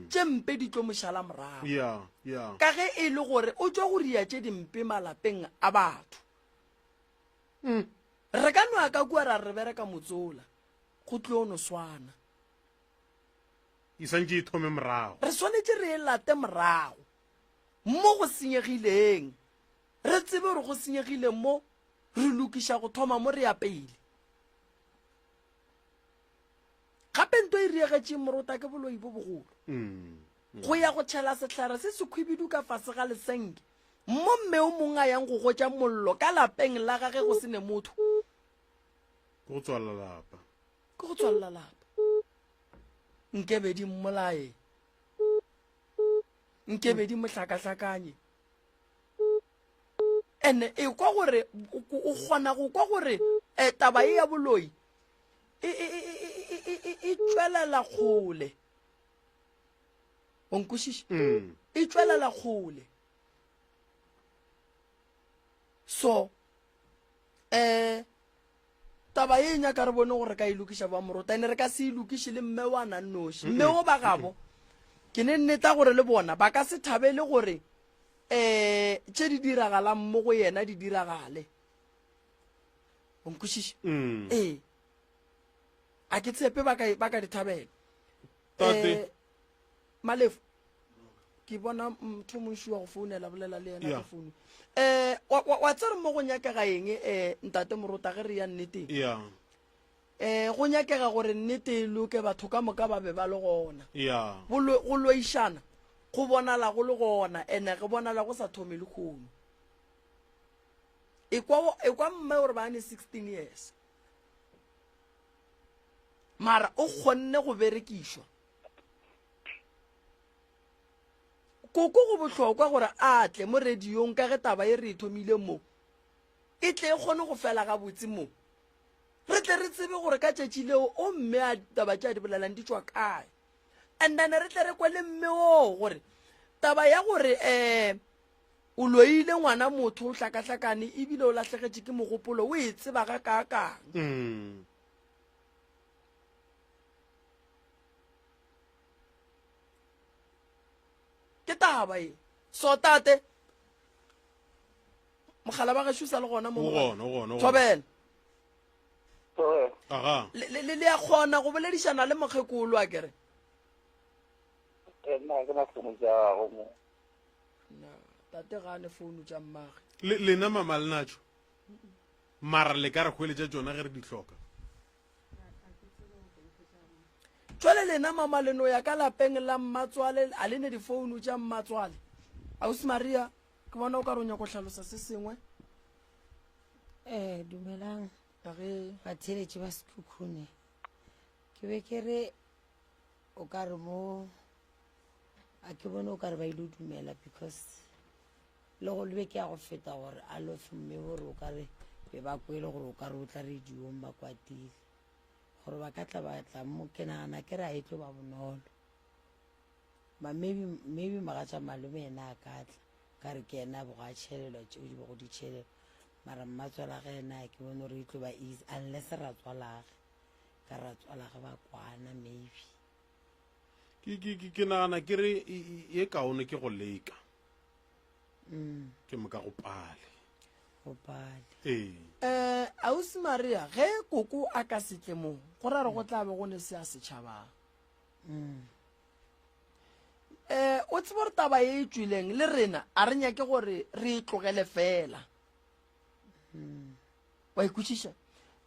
S1: Tše mpe di tlo mo šala morago. Ka ge e le gore o tšwa go ria tše dimpe malapeng a batho. Re ka no ya ka kua ra re bereka motsola, go tlo no swana.
S3: E swantše e thome morago.
S1: Re swanetše re e late morago mo go senyegileng, re tsebe gore go senyegile mo, re lokiša go thoma mo re ya pele. Gape nto e riegetšeng morota ke boloi bo bogolo. Go ya go tšhela sehlare se sekhwibidu ka fase ga lesenke, mo mme o mongwe a yang go gotša mollo ka lapeng la gage go se ne motho.
S3: Ke go tswalela lapa.
S1: Ke go tswalela lapa. Nkebe di mmolaye. Nkebe di mo hlakahlakanye. Ene e kwa gore o kgona go kwa gore eh, taba ye ya boloi e, e, e, e, e tšwelela kgole. O nkwešiša?
S3: Mm.
S1: E tšwelela kgole. So eh taba ye e nyaka re bone gore re ka e lokiša ba morota ene re ka se e lokiše le mme wa nang noši mme o ba gabo ke ne nneta gore le bona ba ka se thabele gore um tše di diragalang mo go yena di diragale o nkwešiše
S3: Mm.
S1: ee a ke tshepe ba ka ba ka di thabela
S3: Tate.
S1: Eh, Malefo ke bona motho montši wa go founela bolela le yena
S3: Yeah.
S1: ka founu um wa, wa, wa tsere mo go nyakega eng um ntate morota ge re ya nneteng
S3: ya
S1: um go nyakega gore nnete e loke batho ka moka ba be ba le gona
S3: ya
S1: Go lo- go loišana go bonala go le gona ene go bonala go sa thome le kgono ekwa ekwa mme gore ba ne 16 years mara o kgonne go berekišwa Koko go bohlokwa gore a tle mo radiong ka ge taba ye re e thomile mo e tle e kgone go fela gabotse mo. Re tle re tsebe gore ka tšatši leo o mme a taba tše a di bolelang di tšwa kae. And then re tle re kwe le mme oo gore taba ya gore um o loile ngwana motho o hlakahlakane ebile o lahlegetše ke mogopolo o e tseba ga kaakang.
S3: Mm.
S1: Ke taba ye. So tate mogala ba gešo sa le gona mo
S3: O gona, o gona, o gona.
S1: Thobela.
S4: Thobela.
S3: Aga.
S1: Le le le ya kgona go boledišana le mokgekolo a kere.
S4: Eh, nna ke na founu tša gago mo.
S1: Na tate ga ne founu tša mmage.
S3: Le lena mama le natšo. Mara le ka re hweletša tšona ge re di hloka.
S1: Jwale lena mama le no ya ka lapeng la mmatswale a le ne difounu tša mmatswale. Ausi Maria, ke bona o ka re o nyako hlalosa se sengwe.
S5: Eh, dumelang
S1: Ge
S5: batheeletši ba Sekhukhune. Ke be ke re o ka re mo a ke bone o ka re ba ile dumela because Le go le beke ya go feta gore a lofe mme gore o ka re be ba kwele gore o ka re o tla radiong ba kwatile gore ba ka tla ba tla mo ke nagana ke re a e tlo ba bonolo ma maybe maybe mogatša malome yena a ka tla ka re ke yena a bogo a tšhelelwa tšeo di bego di tšhelelwa mara mmatswalage yena ke bone gore e tlo ba easy unless ratswalage ka ratswalage ba kwana maybe
S3: Ke ke ke ke nagana ke re e kaone ke go leka.
S5: Mm.
S3: Ke moka go pale.
S5: Go pale.
S3: Ee.
S1: Eh, ausi Maria, ge koko a ka se tle mo, go ra re go tla be go ne se a setšhabang.
S5: Mm.
S1: Eh, o tsebe gore taba e e tšwileng le rena a re nyake gore re e tlogele fela.
S5: Mm.
S1: Wa ikwešiša?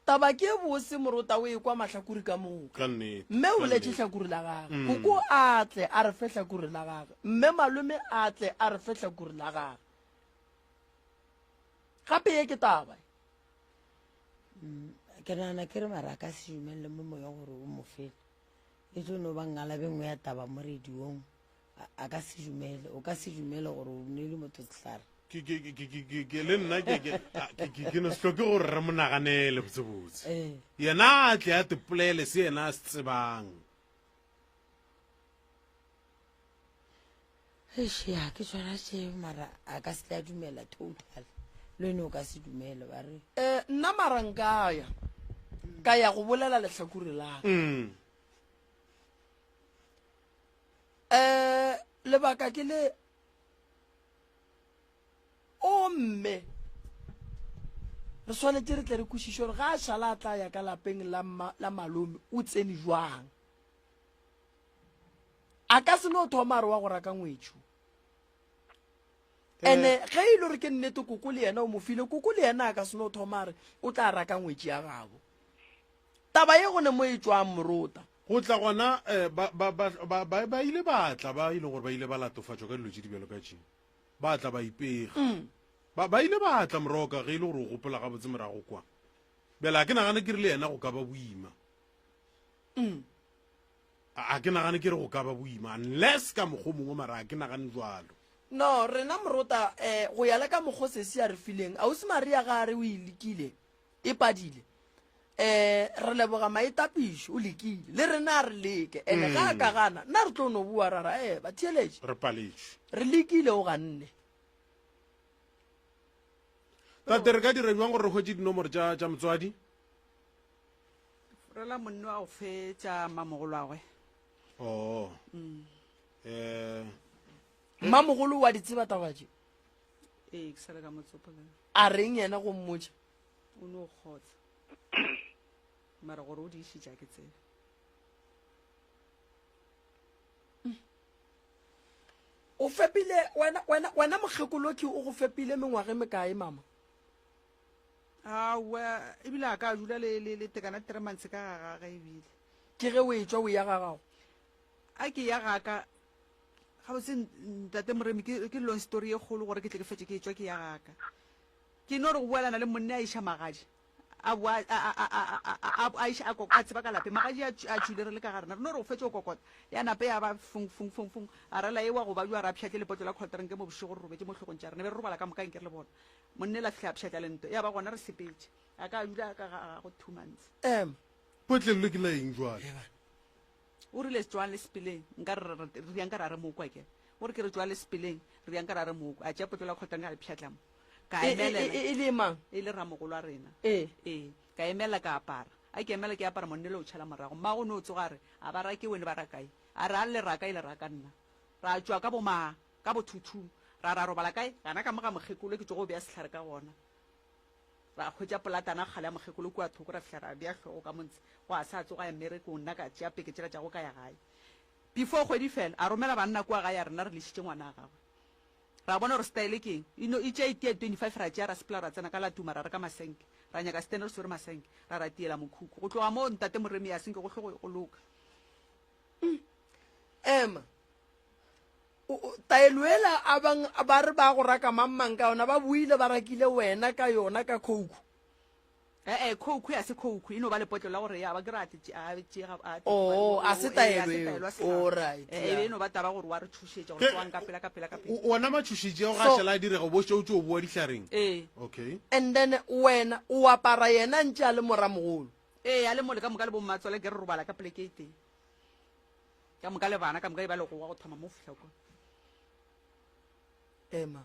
S1: Taba ke e bose morota o ekwa mahlakore ka moka.
S3: Ka nnete.
S1: Mme o
S3: Ka
S1: boletše
S3: nnete.
S1: hlakore la gagwe.
S3: Mm.
S1: Koko a tle a re fe hlakore la gagwe. Mme malome a tle a re fe hlakore la gagwe. Gape ye ke taba.
S5: Mm, ke nagana ke re mara a ka se dumelele mo moya gore o mo fele e tlo no ba ngalabe nngwe ya taba mo radiong A, a ka se dumele o ka se dumele gore o neile motho sehlare
S3: Ke ke ke ke ke ke le nna ke ke a- ke ke ke no se hloke gore re mo naganele botsebotse.
S5: ee
S3: Yena a tle a tepolele se yena a se tsebang.
S5: Eish, ya ke tšona tše mara a ka se tle a dumela total le wene o ka se dumele ba re
S1: Eh, nna mara nka ya ka ya go bolela lehlakore la ka.
S3: Mm.
S1: Eh, lebaka ke le o mme. Re swanetše re tle re kwešiše gore ga a šala a tla ya ka lapeng la, ma, la malome o tsene jwang. A ka se no thoma a re wa go raka ngwetšu. Ene ge e le gore ke nnete koko le yena o mo file, koko le yena a ka se no thoma a re o tla raka ngwetši ya gabo. Taba ye go ne mo e tšwang morota.
S3: Go tla gona eh, ba, ba, ba, ba, ba, ba ile ba tla ba e leng gore ba ile ba latofatšwa ka dilo tše di bjalo ka tše. Ba tla ba ipega. Ba, ba ile ba tla moroka ge e le gore o gopola gabotse morago kwa. Bjale a ke nagane ke re le yena go ka ba boima. A, a ke nagane ke re go ka ba boima unless ka mokgwa o mongwe mara a ke nagane jwalo.
S1: No, rena morota eh, go ya le ka mokgwa sesi a re fileng, ausi Maria ga a re o e lekile, e padile. Eh, re leboga maitapišo, o lekile. Le rena a re leke. Ene ga a ka gana, nna re tlo no bua ra ra, eh, batheeletši.
S3: Re paletšwe.
S1: Re lekile o ganne.
S3: Tate, re ka dira bjang gore re hwetše dinomoro tša, tša motswadi?
S2: Rela monno a go fe tša mmamogolwagwe.
S3: Oh. Eh,
S1: Mmamogolo wa di tseba taba tše.
S2: Ee, ke sale ka mo tsopola.
S1: A reng yena go mmotša?
S2: O no kgotsa. Mara gore o di išitše a ke tsebe.
S1: O fepile wena wena wena mokgekoloki o go fepile mengwaga e mekae mama?
S2: Aowa, ebile a ka dula le le le tekana three months ka ga gage ebile.
S1: Ke ge o etšwa o ya ga gago.
S2: A ke ya ga ka gabotse ntate Moremi ke ke long story ye kgolo gore ke tle ke fetše ke etšwa ke ya ga ka. Ke no re go boelana le monna a iša magadi a boa a a a a a a iša a a tseba ka lapeng magadi a a tšwile re le ka ga rena re no re go fetša go kokota ya nape ya ba fung fung fung fung a rela ewa go bajwa ra pšhatle lepotlo la cold drink mo bošego re robetše mo hlogong tša rena be re robala ka moka nke re le bona monna la fihla a pšhatla lento ya ba gona re sepetše a ka dula ka ga gago two months.
S1: Em.
S3: Potlello ke la eng jwale?
S2: O rile tšwang le sepeleng, nka re re re yang ka ra re mokwa ke. O re ke re tšwang le sepeleng, re yang ka ra re mokwa. A tšea potlo la kgotlang a le pšhatla mo. Ka
S1: E, e,
S2: emelela.
S1: e, e le mang?
S2: E le ramogolo wa rena.
S1: Ee.
S2: Ee. Ka emelela ka apara. A ke emela ke apara monnele o tšhala morago. Mmago o no tsoga a re, A ba rake wene ba rakae? A re a le raka e le raka nna. Ra tšwa ka bo ma, ka bo thuthu. Ra ra robala kae? Gana ka mo ga mokgekolo ke tšogo bea sehlare ka gona. Ra hwetša polatana kgale ya mokgekolo kua thoko, ra fihla ra bea hlogo ka montse. Gwa sa tsoga ya mmerekong, nna ka tšea peke tšela tša go ka ya gae. Before kgwedi fela, a romela banna kua gae a re nna re lešitše ngwana a gagwe. Ra bona gore style ke eng. E no e tšea e tia 25 ra tšea ra sepela ra tsena ka la tuma ra reka masenke. Ra nyaka stand re swere masenke, ra ra tiela mokhukhu. Go tloga moo ntate Moremi a senke go hlo go loka.
S1: Ema. Taelo ela a bang ba re ba go raka mang mang ka yona ba boile ba rakile wena ka yona ka khouku.
S2: Eh eh khouku ya se khouku e no ba lepotlo la gore ya ba ke re a tle a tše ga a
S1: Oh a se taelo eo. All right.
S2: Eh e no ba taba gore wa re tšhošetša gore tsoang ka pela ka pela ka pela.
S3: Wona matšhošetši ao ga a šala a direga o bo šetše o tšo boa dihlareng.
S2: Ee.
S3: Okay.
S1: And then wena o apara yena ntše a le moramogolo.
S2: Ee a le mole ka moka le bommatswale ke re robala ka poleke e tee. Ka moka le bana ka moka e ba legowa go thoma mo fihla kwa.
S1: Ema.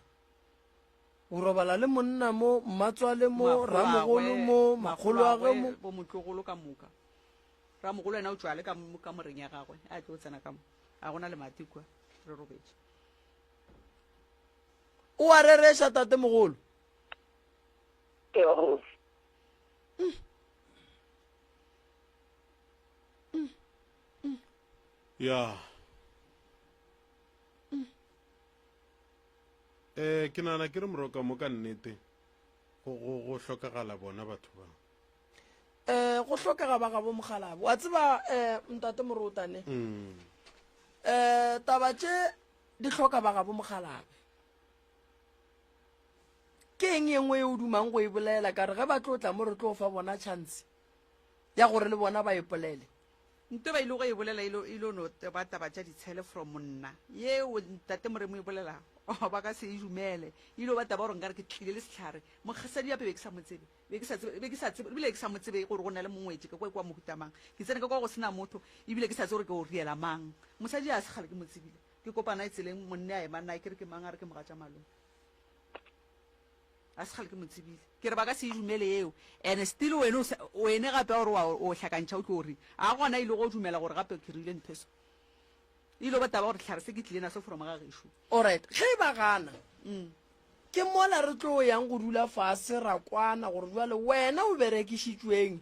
S1: O robala le monna mo, mmatswale mo, ramogolo mo, makgoloagwe mo.
S2: Bo motlogolo ka moka. Ramogolo yena o tšwa le ka mo kamoreng ya gagwe, a tlo tsena ka mo. A gona le mati kwa, re robetše.
S1: O a rereša tatemogolo?
S4: Ee, kgoši.
S3: Ya. Eh, ke nagana ke re moroka mo ka nnete go go go hlokagala bona batho ba.
S1: Eh, go hlokega ba gabo mokgalabo. Wa tseba eh ntate Morotane.
S3: Mm.
S1: Eh, taba tše di hloka ba gabo mokgalabo. Ke eng e nngwe e o dumang go e bolela ka re ge ba tlo tla mo re tlo fa bona chance ya gore le bona ba ipolele?
S2: Nto ba ile go e bolela e lo no ba taba tša ditshele from nna yeo ntate Moremo e bolela oh, ba ka se e dumele e ile ba taba gore nkare ke tlile le sehlare mokgasadi gape be ke sa mo tsebe be ke sa tsebe be ke sa tsebe ebile ke sa mo tsebe gore go na le mongwetši ka kwa kwa mohuta mang ke tsene ka kwa go sena motho ebile ke sa tsebe gore ke o riela mang mosadi a se kgale ke mo tsebile ke kopana e tseleng monne a ema nna ke re ke mang a re ke mogatša malome A se kgale ke mo tsebile. Ke re ba ka se e dumele yeo. And still wene o sa, wene gape gore wa o hlakantšha o tlo re, a gona e le go dumela gore gape ke rile ntho e so. E ile ba taba gore hlare se ke tlile naso from ga gešo.
S1: Alright, ge ba gana. Ke mola re tlo yang go dula fase ra kwana gore jwale wena o berekišitšweng,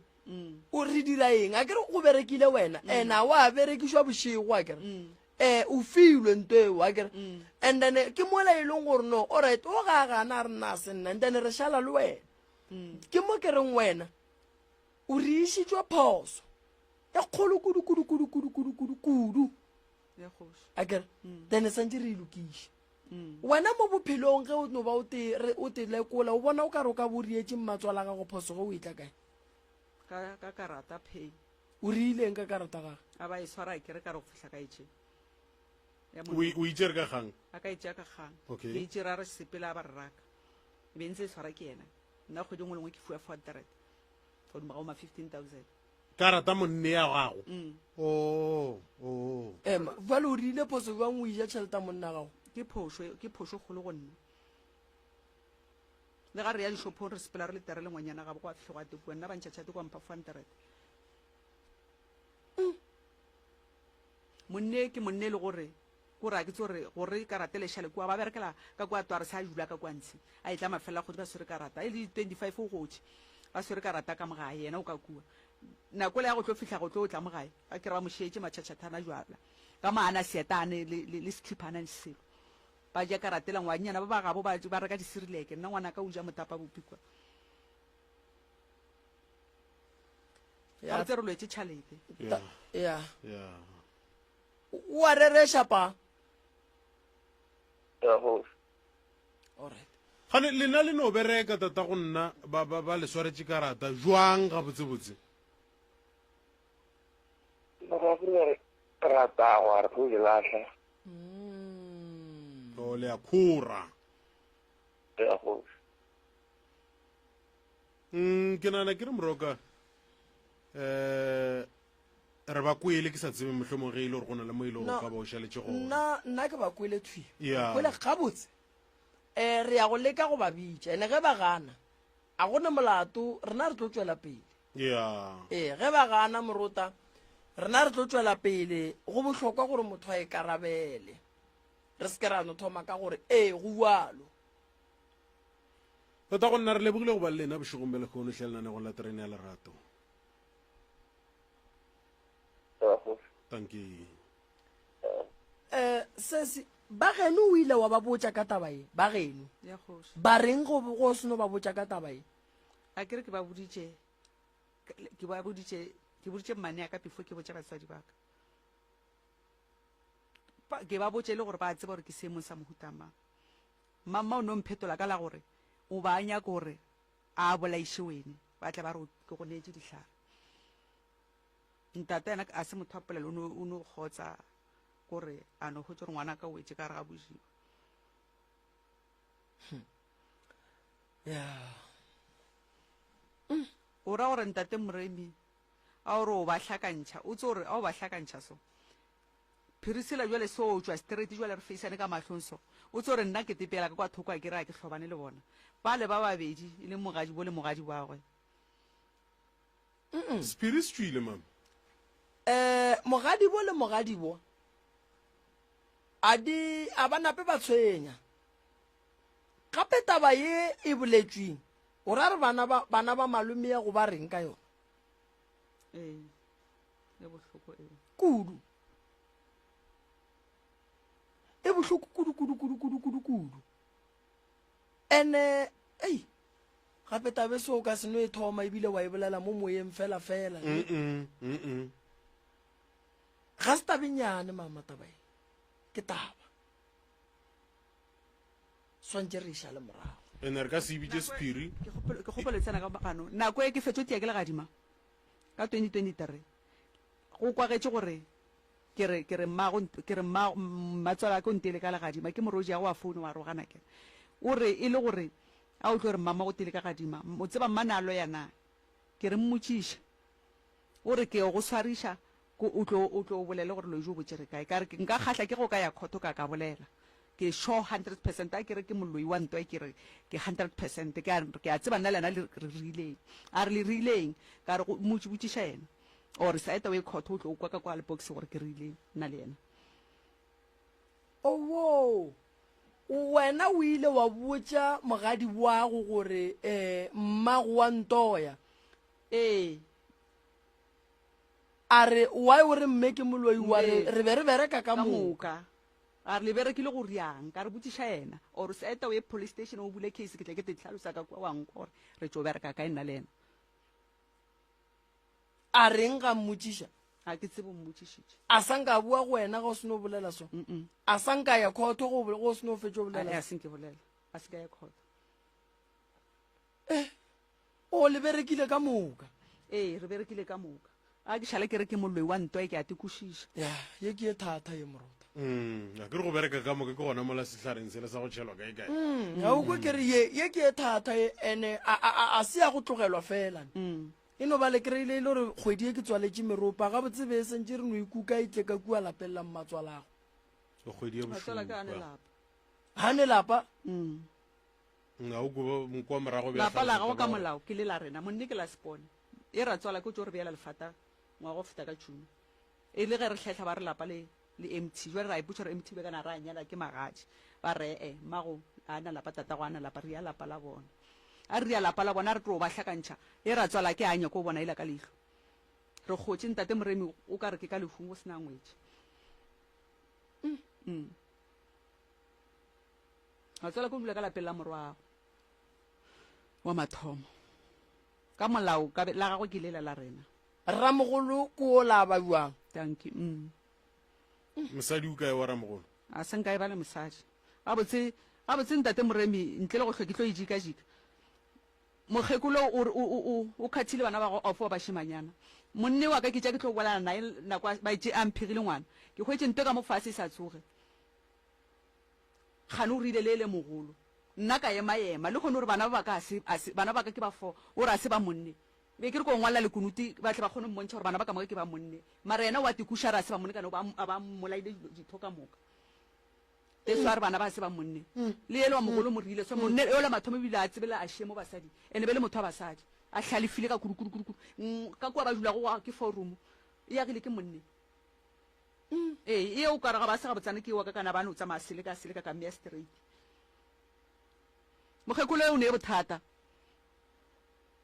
S1: o re dira eng? A ke re go berekile wena, ena wa berekišwa bošego, a ke re eh o filwe nto eo, a ke re. And then ke mola e leng gore no, alright, o ga gana a re nna a se nna, and then re šala le wena. Ke mo ke reng wena o re išitšwe phoso e kgolo kudu kudu kudu kudu kudu kudu kudu, a ke re, then santse re e lokiše. Wena mo bophelong ge o no ba o te re o te lekola o bona o ka re o ka bo rietše mmatswala gago phoso ge o etla kae?
S2: Ka ka karata pay.
S1: O riileng ka karata gage?
S2: A ba e swara ke re ka re go fihla ka e tše. Ya
S3: O o itšere ka kgang?
S2: A ka e tšea ka kgang.
S3: Okay.
S2: Ke itše ra re sepela ba re raka. E be ntse e swara ke yena. Nna kgwedi nngwe le nngwe ke fiwa 400. Godimo ga o ma 15000.
S3: Karata monne ya gago. Mm. Oh, oh.
S1: Ema, bjale o rile phoso bjang o ija tšhelete ya monna gago?
S2: Ke phošo, ke phošo kgolo go nna. Le ga re ya dishopong re sepela re le tere le ngwanyana gabo kwa fihle gwa tekua nna ba ntšha tšhelete kwa mpha 400. Mm. Monne ke monne le gore ko re a ke tse gore gore karata le šale kua ba berekela ka kua tware sa dula ka kua ntshe a etla mafela kgodi ba swere karata e le 25 o gotše ba swere karata ka mogae yena o ka kua nako le ya go tlo fihla go tlo tla mogae ba kere ba mo šetše matšhatšhathana jwala ka mo ana seeta ane le, le, le sekhipha ana le selo ba ja karata la ngwanyana ba ba gabo ba, ba reka disirileke nna ngwana ka o ja motapa bopi kwa
S1: Ya.
S2: ga tse re lwetse tšhalete
S3: Yeah.
S1: Ya.
S3: Yeah.
S1: O a rereša pa?
S4: Ya kgoši.
S1: Alright.
S3: Gane lena le no bereka tata go nna ba ba ba le swaretše karata jwang gabotsebotse?
S4: Mara re re rata go re tlo di lahla.
S1: Mm.
S3: O le a khora.
S4: Ya kgoši.
S3: Mm, ke nagana ke re moroka eh re ba kwele ke sa tsebe mohlomong ge e le gore go na le mo e le gore o ka ba o šaletše gona.
S1: Nna nna ke ba kwele thwi.
S3: Yeah.
S1: Kwele gabotse. Eh re ya go leka go ba bitša ene ge ba gana a gona molato rena re tlo tšwela pele.
S3: Yeah.
S1: Ee ge ba gana morota rena re tlo tšwela pele go bohlokwa gore motho a ikarabele. Re se ke ra no thoma ka gore ee go bjalo.
S3: Tota go nna re lebogile go ba le lena bošegong bja lehono hle lenanegong la terene ya lerato. Tanki.
S1: Eh sesi ba geno o ile wa ba botša ka taba ye ba geno
S2: ya kgoši
S1: ba reng go go seno ba botša ka taba ye
S2: a ke re ke ba boditše ke ba boditše ke boditše mmane ya ka before ke botša batswadi ba ka Ba- ke ba botše le gore ba tseba gore ke seemong sa mohuta mang Mmamma o no mphetola ka la gore o ba a nyaka gore a bolaiše wene, ba tle ba re ke go neetše dihlare. Ntate yena a se motho wa polelo, o no, o no kgotsa gore a no hwetša gore ngwana ka o wetše ka gare ga božiba.
S1: Ya.
S2: O ra gore ntate Moremi a o re o ba hlakantšha, o tse gore a o ba hlakantšha so. Priscilla jwale so o tšwa straight jwale re faceane ka mahlong so o tso re nna ke tepela ka kwa thoko a ke re a ke hlobane le bona bale ba babedi e leng mogadibo le mogadiboagwe.
S3: Sephiri se tšwile mama.
S1: Eh mogadibo le mogadibo a di a ba nape ba tshwenya. Gape taba ye e boletšweng o ra re bana ba bana ba malome ya go ba reng ka yona?
S2: Ee. E bohloko ee.
S1: Kudu. E bohloko kudu kudu kudu kudu kudu kudu. Ene ei gape tabe se o ka se no e thoma ebile wa e bolela mo moyeng fela fela.
S3: Mm -mm, mm -mm.
S1: Ga se tabenyane mama taba e. Ke taba. Swantše re e šale morago.
S3: Ene re ka se e bitše sephiri.
S2: Ke kgopelo ke kgopelo tsena ka gano. Nako e ke fetšo tia ke legadima. Ka 2023 go kwagetše gore ke re ke re mmago ke re mma mmatswalake o nteile ka legadima ke morodi ya go wa foune wa rogana ke o re e le gore a o tlo re mmama o teile ka gadima o tseba mma na loya na ke re mmotšiše o re ke go swariša ko o tlo o tlo o bolele gore loji o botše re kae ka re nka kgahla ke go ka ya khotho ka ka bolela Ke sure 100% a ke re ke moloi wa ntwa ke re ke 100% ke a ke a tseba nna le yena le re rileng a re le rileng ka re go motši botšiša yena or sa eta o e khotho o tlo kwa ka kwa le box gore ke rileng nna le yena.
S1: Owoo! Wena o ile wa botša mogadi wago gore um mmago wa ntoya.
S2: Ee.
S1: A re, Why o re mme ke moloi wa re
S2: Ee.
S1: re be re bereka ka
S2: Ka
S1: moka.
S2: moka. A re le berekile go riang? Ka re botšiša yena. Or se eta o ye police station o bule case ke tle ke te hlalosa ka kua wa nkwa gore re tšo bereka kae nna le yena.
S1: A reng ga mmotšiša?
S2: Ga ke tsebe o mmotšišitše.
S1: A sa nka a bua go wena ga o seno bolela so?
S2: Mm-mm.
S1: A sa nka ya khotho go go seno fetša o bolela
S2: A
S1: so?
S2: se nke bolela. A se ka ya khotho.
S1: Eh, o le berekile ka moka.
S2: Ee, re berekile ka moka. A ke šale ke re ke moloi wa ntwa e ke a te kwešiša.
S1: Ya, ye ke ye thata ye morota.
S3: Mm, a ke re go bereka ka moka ke gona mola sehlareng sele sa go tšhelwa kae kae.
S1: Mm, ga o kwe ke re ye ye ke ye thata ye ene a a a- a se ya go tlogelwa fela.
S2: Mm.
S1: E no ba le kry-ile e le gore kgwedi ye ke tswaletše meropa gabotse be e sentše re no ikuka e tle ka kua lapeng la mmatswalago.
S3: Kgwedi ya
S2: Matswala ka a ne
S3: bošupa.
S2: lapa.
S1: Ga ne lapa?
S2: Mm.
S3: Ga o kwe kwa morago bja
S2: Lapa la
S3: hlalosa
S2: gago
S3: taba
S2: ka
S3: gore-
S2: molao ke le la rena monne ke la sepone. E ratswala ke o tšo re beela lefata ngwaga o feta ka June. E le ge re hlehla ba re lapa le le empty. Jwale ra ipotša gore empty be kana ra nyala ke magadi. Ba re ee mmago a na lapa tatago a na lapa re ya lapa la bona. A re ya lapa la bona re tlo ba hlakantšha. E ratswala ke a nyako o bona ela ka leihlo. Re kgotše ntate Moremi o ka re ke ka lehung go sena ngwetši. Mm. Ratswala ke o dula ka lapeng la morwago wa mathomo. Ka molao ka la gagwe ke lela la rena.
S1: Ramogolo ke o la ba bjang?
S2: Dankie. Mm.
S3: Mosadi o kae wa ramogolo?
S2: A se nka e ba le mosadi. Gabotse, gabotse ntate Moremi, ntle le go hlwe ke tlo e jika-jika. Mokgekolo o re o, o, o, o khathile bana ba gagwe off wa bašemanyana. Monne wa ka ke tša ke tlo bolana naye nako a, ba itše a mphegile ngwana. Ke hwetše nto ka mo fase e sa tsoge. Kgane o rile le le mogolo. Nna ka ema ema. Le kgone gore bana ba ba ka a se, a se, bana ba ka ke ba fo, o re a se ba monne. Be ke re ko ngwalela lekunuti ba tle ba kgone mmontšha gore bana ba ka moka ke ba monne. Mara yena o a tekuša a re a se ba monne kana o ba, a ba mmolaile ditho ka moka. Jesu a re bana ba a se ba monne. Le yela wa mogolo o mo rile so monne yola mathomo ebile a tsebela a šie mo basadi. Ene be le motho wa basadi. A hlalefile ka kudu kudu kudu kudu. Ka kua ba dulago gwa ke four room. E agile ke monne. Ee, e o ka re ga ba se gabotsana ke wa ka kana ba no tsamaya seleka seleka ka mmea straight. Mokgekolo o ne bothata.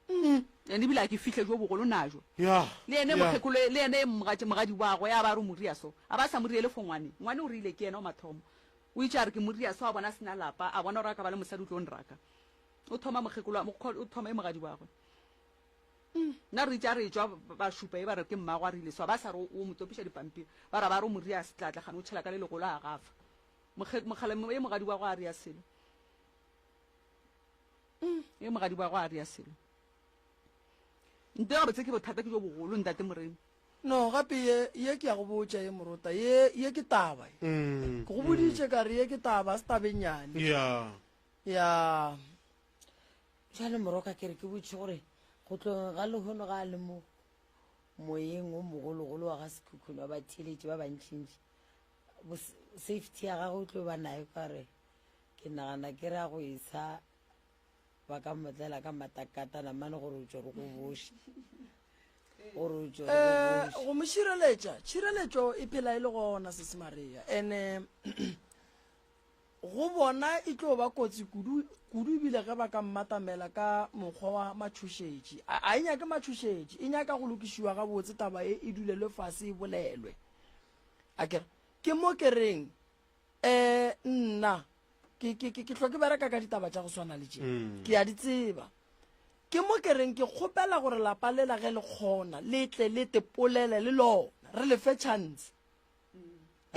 S2: Ene ebile a ke fihle jo bogolo najo.
S3: Ya.
S2: Le ene mokgekolo le ene mogatše mogadi wa gwe a ba re moria so. A ba sa moriele fo ngwane. Ngwane o rile ke yena o mathomo. O itše a re ke moria so a bona sena lapa, a bona gore a ka ba le mosadi o tlo nraka. O thoma mokgekolo o thoma e mogadi wa gwe. Nna re itše a re etšwa ba šupa e ba re ke mmago a rile so a ba sa re o mo topiša dipampiri ba ra ba re o mo ria setlatla gane o tšhela ka le legolo a gafa mogala e mogadi wa go a ria selo e mogadi wa go a ria selo nte gabotse ke bothata ke jo bogolo ntate Moremi.
S1: No gape ye ye ke ya go botša ye morota ye ye ke taba ye ke go boditše ka re ye ke taba a se taba e nnyane
S3: ya
S1: ya
S5: Bjale moroka ke re ke botše gore go tlogeng ga lehono ga a le mo moyeng o mogologolo wa ga Sekhukhune wa batheeletši ba bantšintši, safety ya gagwe o tlo ba nayo ka re ke nagana ke ra go e sa ba ka motlela ka matakatana mane gore o tšwe re go boše gore o tšwe re go
S1: Eh,
S5: boše.
S1: go mo šireletša tšhireletšo e phela e le gona sesi Maria ene Go bona e tlo ba kotsi kudu, kudu ebile ge ba ka mmatamela ka mokgwa wa matšhošetši. A, a e nyake matšhošetši, e nyaka go lokišiwa gabotse taba e, e dulelwe fase e bolelwe. A ke re, ke mo ke reng, eh, nna, ke, ke, ke, ke hlwa ke bereka ka ditaba tša go swana le tše. Ke a di tseba. Ke mo ke reng ke kgopela gore lapa lela ge le kgona, le tle le tepolele le lona, re le fe chance.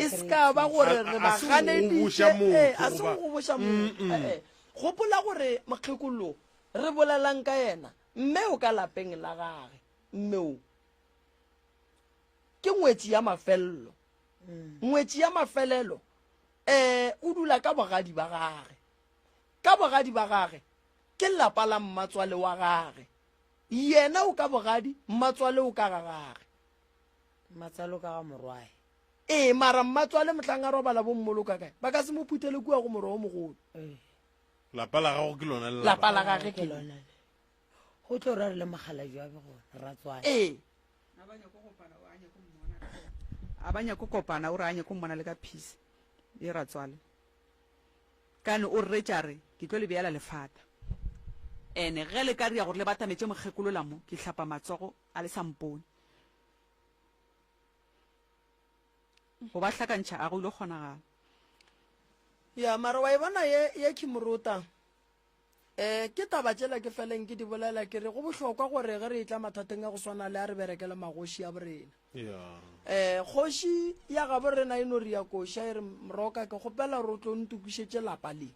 S1: E se ka ba gore re ba ganeditše, ee, a se go goboša motho. Ee, gopola gore mokgekolo re bolelang ka yena, mme o ka lapeng la gage, mme o ke ngwetši ya mafelelo. Ngwetši ya mafelelo, ee, o dula ka bogadi ba gage. Ka bogadi ba gage ke lapa la mmatswale wa gage. Yena o ka bogadi, mmatswale o ka ga gage.
S5: Mmatswale o ka ga morwae.
S1: Ee, mara mmatswale mohlang a robala bo mmoloka kae? Ba ka se mo phuthele kua go morwa o mogolo.
S5: Ee.
S3: Lapa la gago ke lona le
S1: lapa la gage ke
S5: lona le. Go tlo ra re le mokgalabje wa be gona, ratswale.
S1: Ee.
S2: A ba nyako kopana, o a nyako mmona. A ba nyako kopana, o re a nyako mmona le ka peace. Ye ratswale. Kane o rretše a re, Ke tlo le beela lefata. Ene ge le ka ria gore le batametše mokgekolola mo, ke hlapa matsogo a le sa mpone. Go ba hlakantšha a go ile kgonagala.
S1: Ya, mara wa e bona ye, ye Kimorota? Eh, ke taba tšela ke feleng ke di bolela ke re go bohlokwa gore ge re etla mathateng a go swana le a re berekele magoši a borena.
S3: Yeah.
S1: Eh, kgoši ya gabo rena e no re ya koša e re mroka ke kgopela gore o tlo ntokišetše lapa le.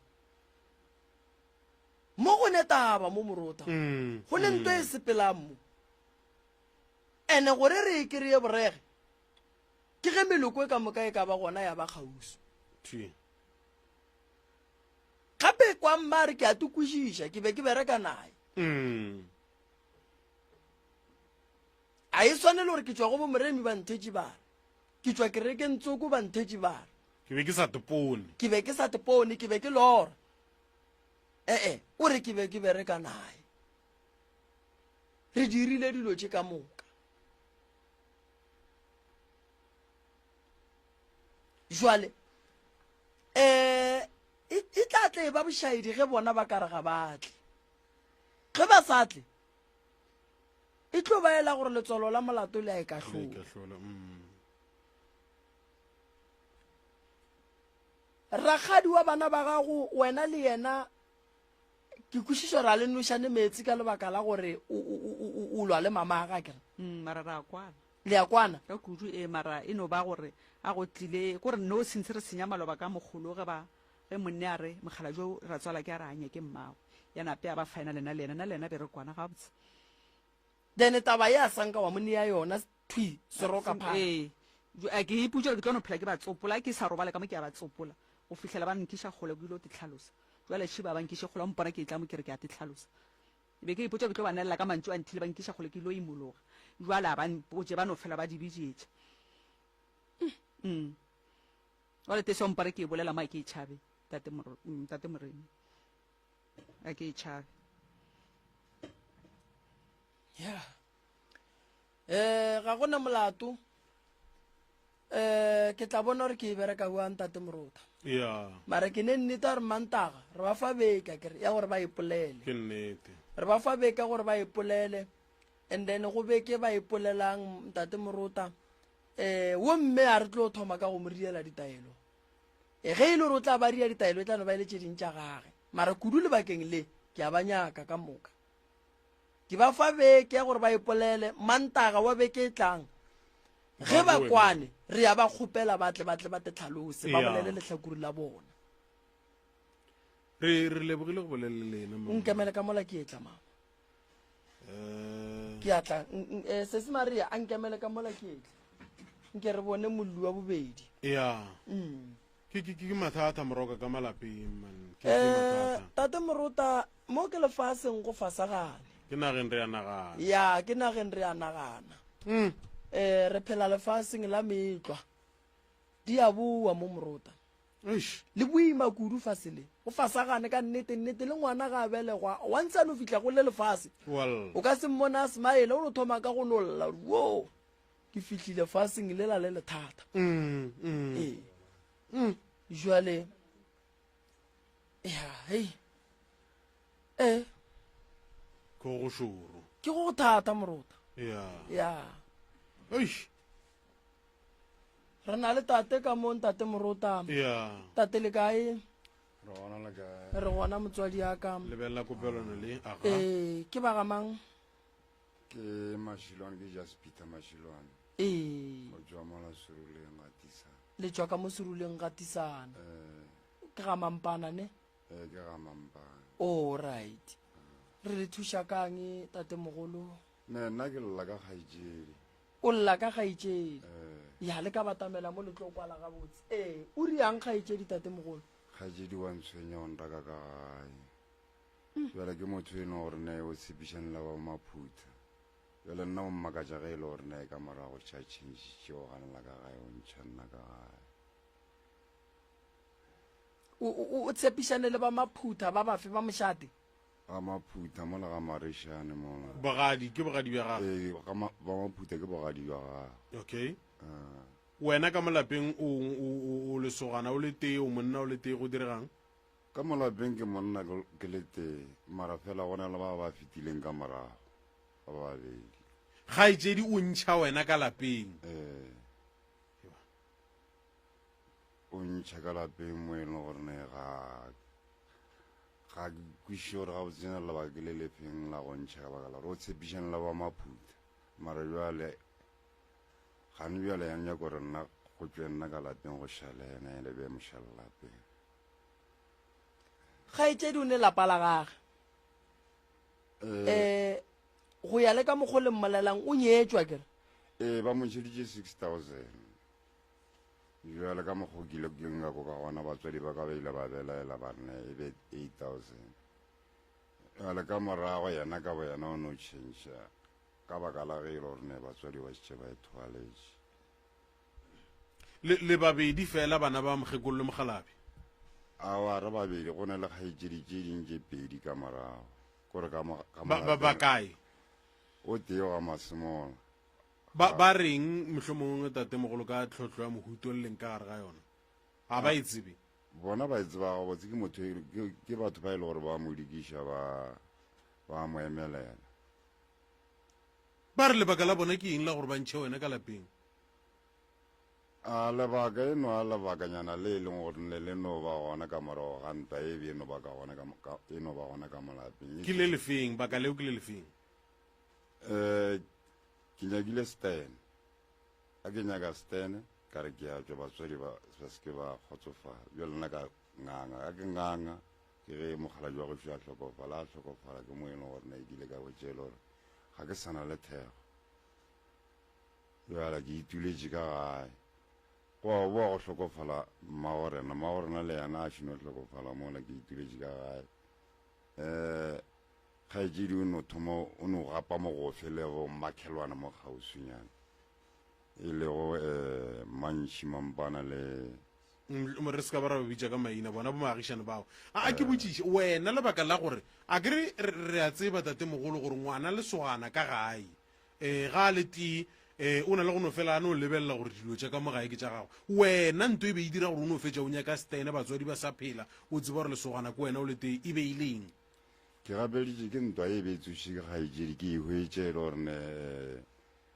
S1: Mo go ne taba mo morota.
S3: Mm,
S1: Go ne nto e sepelang mo. Ene gore re e kry-e borege ke ge meloko e ka moka e ka ba gona ya ba kgauswi.
S3: Thwi.
S1: Gape kwa mma a re ke a te kwešiša, ke be ke bereka naye.
S3: Mm.
S1: A e swanele gore ke tšwa go bomoremi ba nthetše ba re. Ke tšwa kerekeng tsoko ba nthetše ba re.
S3: Ke be ke sa tepone.
S1: Ke be ke sa tepone, ke be ke lora. Ee, o re ke be ke bereka naye. Re dirile dilo tše ka moka. Jwale um e, e tla tle e ba bošaedi ge bona ba ka re ga ba tle. Ge ba sa tle, e tlo ba ela gore letswalo la molato le a e kahlola.
S3: Mm.
S1: Rakgadi wa bana ba gago wena le yena ke kwešiša gore a le nwešane meetse ka lebaka la gore o lwa le mama ga kere.
S2: Mm, mara ra kwana.
S1: Le a kwana?
S2: Ka kudu ee, mara e no ba gore a go tlile ko re no since re senya maloba ka mogolo ge ba ge monne a re mokgalabje o ratswala ke a re a nyake mmagwe ya nape a ba final nna le yena nna le yena be re kwana gabotse.
S1: Then taba ye a sanka wa mo nea yona thwi seroka phala.
S2: Ee, a ke ipotša gore ke tlo no phela ke ba tsopola ke sa robale ka mo ke a ba tsopola go fihlela ba nkiša kgole ke ile go te hlalosa jwale šiba ba nkiše kgole ba mpona ke etla mo ke re ke a te hlalosa. Ke be ke ipotša ke tlo ba nelela ka mantšu a nthile ba nkiša kgole ke ilo imologa. Jwale a ba mpotše ba no fela ba di bijetša. Mm. Jwale te seo mpare ke e bolela mo a ke e tšhabe tate Moro, mm, tate Moremi. A ke e tšhabe.
S1: Yeah. Eh ga gona molato. Eh ke tla bona gore ke e bereka bjang tate Morota.
S3: Yeah.
S1: Mara ke ne nnete gore Mantaga re ba fa beke akere ya gore ba ipolele.
S3: Ke nnete.
S1: Re ba fa beke gore ba ipolele and then go beke ba ipolelang ntate Morota eh wo mme a re tlo thoma ka go mo riela ditaelo. E ge e le gore o tla ba ria ditaelo e tla no ba e le tše ding tša gage. Mara kudu lebakeng le ke a ba nyaka ka moka. Ke ba fa beke ya gore ba ipolele, Mantaga wa beke e tlang. Ge ba kwane, re ya ba kgopela ba tle ba tle ba te tlhalose, ba bolele lehlakore la bona.
S3: Re re lebogile go bolela le lena mama.
S1: Nkemele ka mola ke etla mama.
S3: Eh.
S1: Ke a tla. Eh, Sesi Maria a nkemele ka mola ke etla. Nke re bone molli wa bobedi.
S3: Ya.
S1: Mm.
S3: Ke ke ke mathata moroka ka malapeng man. Ke ke
S1: Eh,
S3: mathata.
S1: Tate Morota, mo ke lefaseng go fasagane.
S3: Ke nageng re a nagana.
S1: Ya, ke nageng re a nagana.
S3: Mm.
S1: Eh, re phela lefaseng la meetlwa. Di a boa mo Morota.
S3: Eish.
S1: Le boima kudu fase le. Go fasagane ka nnete nnete le ngwana ga a belegwa once a no fihla go le lefase.
S3: Well.
S1: O ka se mmone a smile o no thoma ka go no lla gore wo ke fihlile faseng lela le lethata.
S3: Mm, mm.
S1: Ee.
S3: Mm.
S1: Jwale ya hei. Eh.
S3: Ke go šoro.
S1: Ke go thata Morota.
S3: Ya.
S1: Ya.
S3: Eish.
S1: Re na le tate ka mo ntate Morota.
S3: Ya.
S1: Tate le kae?
S6: Re gona le kae?
S1: Re gona motswadi ya ka.
S3: Lebelela kopelwana le aga.
S1: Eh, ke ba ga mang?
S6: Ke Mashilwane, ke Just Peter Mashilwane.
S1: Ee.
S6: Go tšwa mola Seruleng ga Tisana.
S1: Le tšwa ka mo Seruleng ga Tisana.
S6: Eh.
S1: Ke ga Mampana ne?
S6: Eh, ke ga Mampana.
S1: Oh, right. Re le thuša kang tate mogolo?
S6: Ne nna ke lla ka kgaetšedi.
S1: O lla ka kgaetšedi.
S6: Eh.
S1: Ya le ka batamela mo le tlo kwala gabotse. Ee, o riang kgaetšedi tate mogolo?
S6: Kgaetšedi wa ntshwenya o nraka ka gae. Bjale ke motho e leng gore ne o tshepišane le ba Maphutha. Bjale nna o mmakatša ge e le gore ne ka morago tšha tšhentšhitše o ganela ka gae o ntšha nna ka gae.
S1: O, o, o tshepišane le ba Maphutha ba bafe ba mošate?
S6: Ga Maphutha mola ga Marešane mola.
S3: Bogadi, ke bogadi bja gagwe?
S6: Ee, ga ma, ba Maphutha ke bogadi bja gagwe.
S3: Okay.
S6: Ah.
S3: Wena ka mo lapeng o, o, o, o lesogana o le tee, o monna o le tee, go diregang?
S6: Ka mo lapeng ke monna ke le tee, mara fela go na le ba ba fetileng ka morago ba babedi.
S3: Kgaetšedi o ntšha wena ka lapeng?
S6: Ee, o ntšha ka lapeng mo e leng gore ne ga ga ke kwešiše gore gabotse na lebaka ke le lefeng la go ntšha ka baka la gore o tshepišane le ba Maphutha, mara bjale gane bjale ya nyaka gore nna go tšwe nna ka lapeng go šale yena e le be mošale lapeng.
S1: Kgaetšedi o ne lapa la gage. Eh, go ya le ka mokgo le mmolelang o nyetšwa kere?
S6: Ee, ba mo ntšheditše 6000. Bjale ka mokgo ke ile ke nka ko ka gona batswadi ba ka ba ile ba belaela ba re ne e be 8000. Bjale ka morago yena ka bo yena o no change ka baka la ge e le gore ne batswadi ba šetše ba e thobaletše.
S3: Le, le babedi fela bana ba mokgekolo le mokgalabje?
S6: Aowa, re babedi, go na le kgaetšedi tše ding tše pedi ka morago. Kore ka mo, ka
S3: Ba, ba, ba kae?
S6: O tee wa Masemola.
S3: Ba, ba reng mohlomongwe tatemogolo ka tlhohlo ya mohuto le leng ka gare ga yona? Ga ba e tsebe?
S6: Bona ba e tseba gabotse, ke motho, ke, ke batho ba e le gore ba mo dikiša, ba, ba mo emelela.
S3: Ba re lebaka la bona ke eng la gore ba ntšhe wena ka lapeng?
S6: A lebaka e no a lebakanyana le e leng gore ne le no ba gona ka morago ga ntwa e be e no ba ka gona ka, ka, e no ba gona ka mo lapeng.
S3: Ke le lefeng? Baka leo ke le lefeng?
S6: Eh, ke nyakile Stan. A ke nyaka Stan, ka re ke a tšwa batswadi ba, ba se ke ba kgotsofala. Bjale nna ka nganga, a ke nganga, ke ge mokgalabje wa gešo a hlokofala, a hlokofala ke mo e leng gore na e kile ka botša e le gore ga ke sa na le thekgo. Bjale ke ituletše ka gae. Gwa boa go hlokofala mmagorena, mmagorena le yena a šino hlokofala mola ke ituletše ka gae. Um kgaetšedi o no thoma o no gapa mogofe le bo mmakhelwana mo kgauswinyana e lego um Mantši Mampana le
S3: Mm, re se ka ba ra ba bitša ka maina bona bomaagišane bao. A a ke botšiše wena lebaka la gore a ke re re a tseba tatemogolo gore ngwana lesogana ka gae um ga a le tee um o na le go no fela a no lebelela gore dilo tša ka mo gae ke tša gagwe. Wena nto e be e dira gore o no fetša o nyaka stene batswadi ba sa phela o tseba gore lesogana ke wena o le tee e be e le eng?
S6: Ke gapeleditše ke ntwa e be e tsošitše ke kgaetšedi ke e hwetše e le gore ne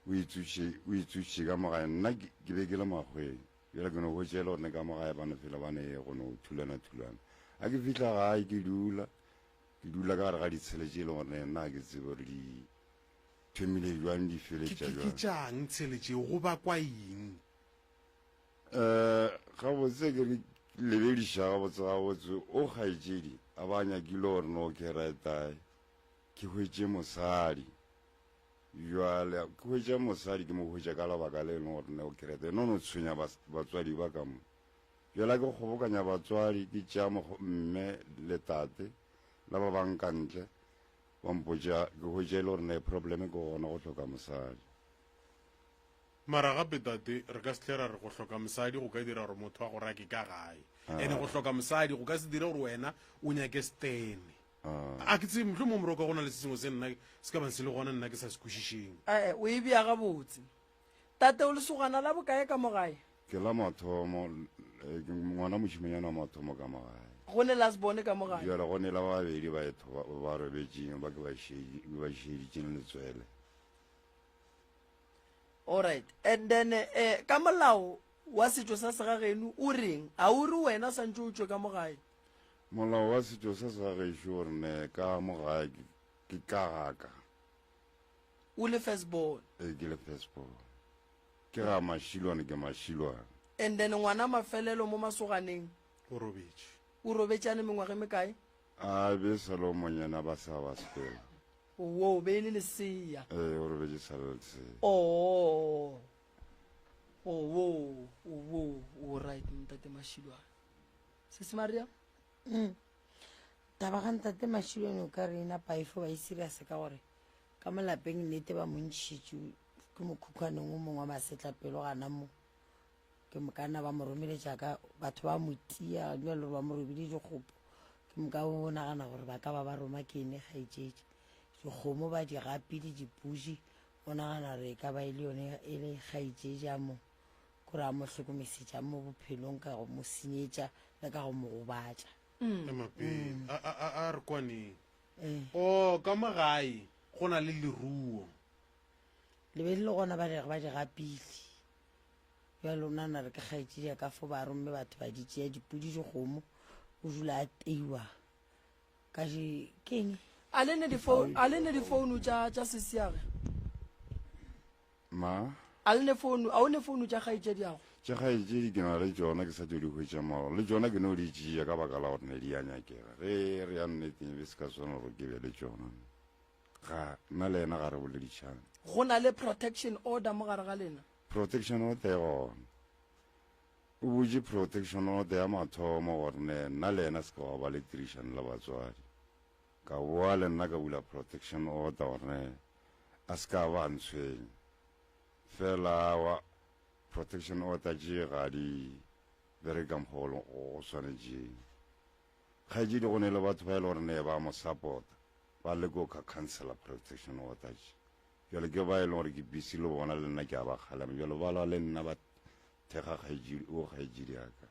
S6: o e tsoše o e tsošitše ka mo gae nna ke be ke le makgweng. Bjale ke no hwetša e le gore ne ka mo gae ba no fela ba ne go no thulana thulana. A ke fihla gae ke dula, ke dula ka gare ga ditshele tše e leng gore ne nna ga ke tsebe gore di thomile bjang di feletša
S3: Ke
S6: bjang.
S3: tšang tshele tšeo, go bakwa eng?
S6: Um gabotse ke re lebediša gabotse gabotse o kgaetšedi a ba nyakile gore no ke retae ke hwetše mosadi. Bjale ke hwetša mosadi ke mo hwetša ka lebaka le e leng gore ne kerete no no tshwenya batswadi ba ka mo. Bjale ke kgobokanya batswadi ke tšea mme le tate le ba bang ka ntle ba mpotša ke hwetša e le gore ne problem ke gona go hloka mosadi.
S3: Mara gape tate re ka se tle ra re go hloka mosadi go ka dira gore motho a go rake ka gae. Ene go hloka mosadi go ka se dire gore wena o nyake stene. A ke tsebe, mohlomongwe Moroka go na le se sengwe se nna se ka bang se le gona nna ke sa se kwešišeng.
S1: Ee, o e bea gabotse. Tate, o lesogana la bokae ka mo gae?
S6: Ke la mathomo, eh, ke ngwana mošimanyana wa mathomo ka mo gae.
S1: Go ne last born ka mo gae?
S6: Bjale go ne la ba babedi ba etho ba, ba robetšeng ba ke ba šedi, ba šeditšeng letswele.
S1: All right. And then eh, ka molao wa setšo sa segageno o reng? A o re wena santše o tšwe ka mo gae?
S6: Molao wa setšo sa segagešo o re ne ka mo gae ke ka ga ka.
S1: O le first born.
S6: Ee, ke le first born. Ke ga Mašilwane, ke Mašilwane.
S1: And then ngwana mafelelo mo masoganeng.
S3: O robetše.
S1: O robetšane mengwaga e mekae?
S6: A be sa le o monyana ba sa ba sepela.
S1: Wo be e le lesea.
S6: Ee, o robetše sa le lesea.
S1: Oh. Oh, wo, wo, o right ntate Mašilwane. Sesi Maria?
S5: Mm. Taba ga ntate Mashilwane o ka re ena paifo ba e serious ka gore ka mo lapeng nnete ba mo ntšhitše ke mokhukhwaneng o mongwe wa masetlapelo gana mo ke mokana ba mo romeletša ka batho ba mo tia jalo ba mo robile dikgopo ke moka o nagana gore ba ka ba ba roma ke ene kgaetšetše dikgomo ba di gapile dipuši o nagana gore e ka ba e le yone e le kgaetšetše a mo Kore a mo hlokomesetša mo bophelong ka go mo senyetša le ka go mo gobatša.
S3: Ema pele. A, a, a, a re kwaneng.
S5: Ee.
S3: O, ka mo gae go na le leruo.
S5: Le be le le gona ba di ba di gapile. Bjale o nagana re ke kgaetšedi ya ka fo ba romme batho ba di tšea dipudi dikgomo o dula a teiwa ka di keng.
S1: A le ne di a le ne difounu tša tša sesiage?
S6: Ma?
S1: A le ne founu a o ne founu tša kgaetšediago?
S6: Tša kgaetšedi ke na le tšona ke sa tšo di hwetša maloba le tšona ke no di tšea ka baka la gore ne di a nyakega ge re ya nneteng e be se ka swanela gore ke be le tšona. Ga nna le yena ga re boledišane.
S1: Go na le protection order mo gare ga lena?
S6: Protection order e gona. O butše protection order ya mathomo gore ne nna le yena se ka wa ba le tirišano le batswadi. Ka boa le nna ka bula protection order gore ne a se ka ba a ntshwenya. Fela awa protection order tše ga di bereke ka mokgwa o swanetšeng. Kgaetšedi go ne le batho ba e le gore ne ba mo support-a ba leka go ka cancela protection order tše. Bjale ke ba e leng gore ke busy le bona le nna ke a ba kgalema bjale ba lwa le nna ba thekga kgaetšedi o kgaetšedi ya ka.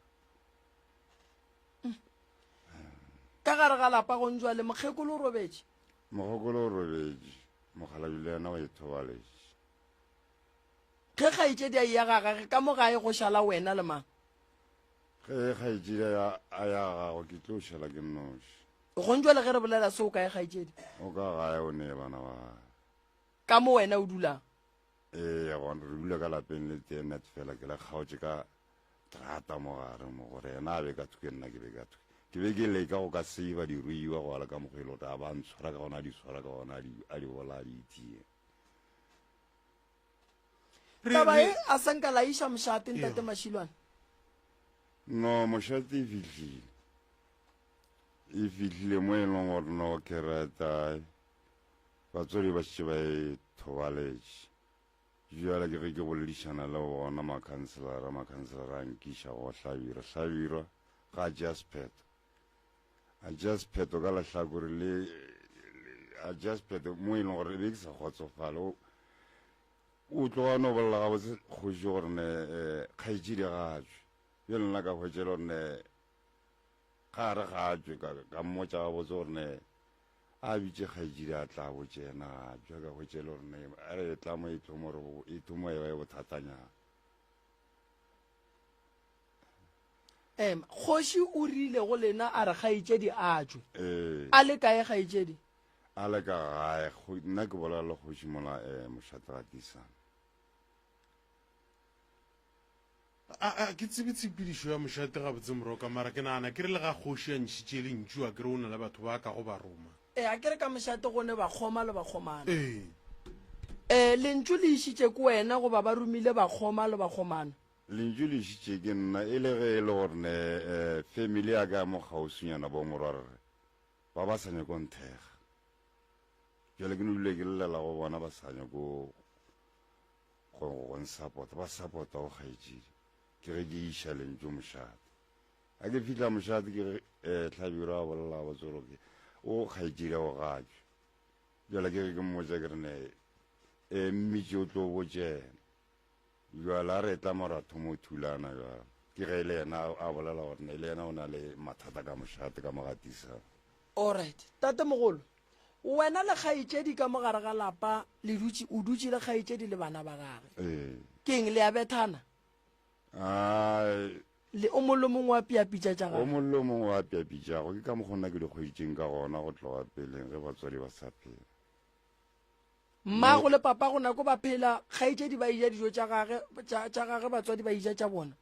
S1: Ka gare ga lapa gong jwale mokgekolo o robetše?
S6: Mokgekolo o robetše, mokgalabje le yena o ithobaletše.
S1: Ge kgaetšedi a eya ga gage ka mo gae go šala wena le mang?
S6: Ge kgaetšedi a ya, a ya gago ke tlo šala ke nnoši.
S1: Gong jwale ge re bolela se o kae kgaetšedi?
S6: O ka gae o ne bana ba gae.
S1: Ka mo wena o dulang?
S6: Ee, gona re dula ka lapeng le tee net fela ke le kgaotše ka terata mo gare mo gore yena a be ka thoko nna ke be ka thoko. Ke be ke leka go ka save diruiwa go ala ka mokgwa e le gore a ba ntshwara ka gona a di tshwara ka gona a di a di bolaya di itie.
S1: Taba e a sa nka la iša mošate ntate Mashilwane?
S6: No, mošate e fihlile. E fihlile mo e leng gore no ke retae. Batswadi ba šetše ba e thobaletše. Bjale ke ge ke boledišana le bona makhanselara, makhanselara a nkiša go Hlabirwa. Hlabirwa ga a tšea sephetho. A tšea sephetho ka lehlakore le, a tšea sephetho mo e leng gore e be ke sa kgotsofale. O, o tloga no bolela gabotse kgoši gore ne eh, kgaetšedi ga a tšwe. Bjale nna ka hwetša e le gore ne ga a re ga a tšwe, ka, ka mmotša gabotse gore ne a bitše kgaetšedi a tla botše yena ga a tšwe, ka hwetša e le gore ne a re e tla mo e thomo re e thomo e ba e bothatanyana.
S1: Ema, kgoši o rile go lena a re kgaetšedi a tšwe.
S6: Ee.
S1: A le kae kgaetšedi?
S6: A le ka gae, nna ke bolela le kgoši mola um mošate ga Tisane.
S3: A, a ke tsebe tshepedišo ya mošate gabotse Moroka, mara ke nagana ke re le ga kgoši a ntšhitše lentšu a ke re o na le batho ba ka go ba roma.
S1: Ee, a ke re ka mošate go ne bakgoma le bakgomana.
S3: Ee.
S1: Ee, lentšu le išitše ke wena goba ba romile bakgoma le bakgomana?
S6: Lentšu le išitše ke nna, e le ge e le gore ne eh, family ya ka ya mo kgauswinyana bo morwarre ba ba sa nyako nthekga. Bjale ke no dule ke llela go bona ba sa nyako go go nsapota, ba sapota go kgaetšedi. Ke ge ke iša lentšu mošate. A ke fihla mošate ke ge eh, Hlabirwa a bolela botse gore ke o kgaetšedi o gatšwe. Bjale ke ge ke mmotša ke re ne eh, mmitše o tlo botše yena. Bjale a re etla mo ra thoma go thulana bjale. Ke ge e le yena a bolela gore ne le yena o na le mathata ka mošate ka mo gatisa.
S1: Alright. Tatemogolo, wena le kgaetšedi ka mo gare ga lapa le dutše, o dutše le kgaetšedi le bana ba gage.
S6: Ee.
S1: Ke'ng, le a bethana?
S6: Ai.
S1: Le o mongwe le mongwe wa piapitša tša
S6: O
S1: gagwe?
S6: mongwe le o mongwe wa piapitšago. Ke ka mokgwa nna ke di hweditšeng ka gona go tloga peleng ge batswadi ba sa phela.
S1: Mmago le papago nako ba phela, kgaetšedi ba eja dijo tša gage, tša, tša gage batswadi ba eja tša bona.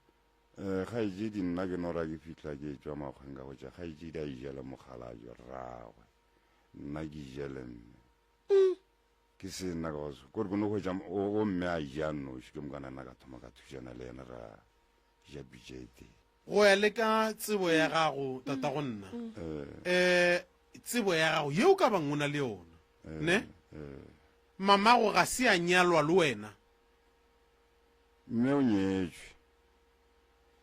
S6: Eh, kgaetšedi nna ke no ra ke fihla ke tšwa makgweng ka botša kgaetšedi a ija le mokgalabje rragwe, nna ke ija le mme. Ke se nna ka go kore ke no hwetša o, o mme a ja nnoši ke mokana nna ka thoma ka thušana le yena ra ja pitša e tee.
S3: Go ya le ka tsebo ya gago tatago nna, eh, tsebo ya gago ye o ka bang o na le yona, ne? Mamago ga se a nyalwa le wena.
S6: Mme o nyetšwe.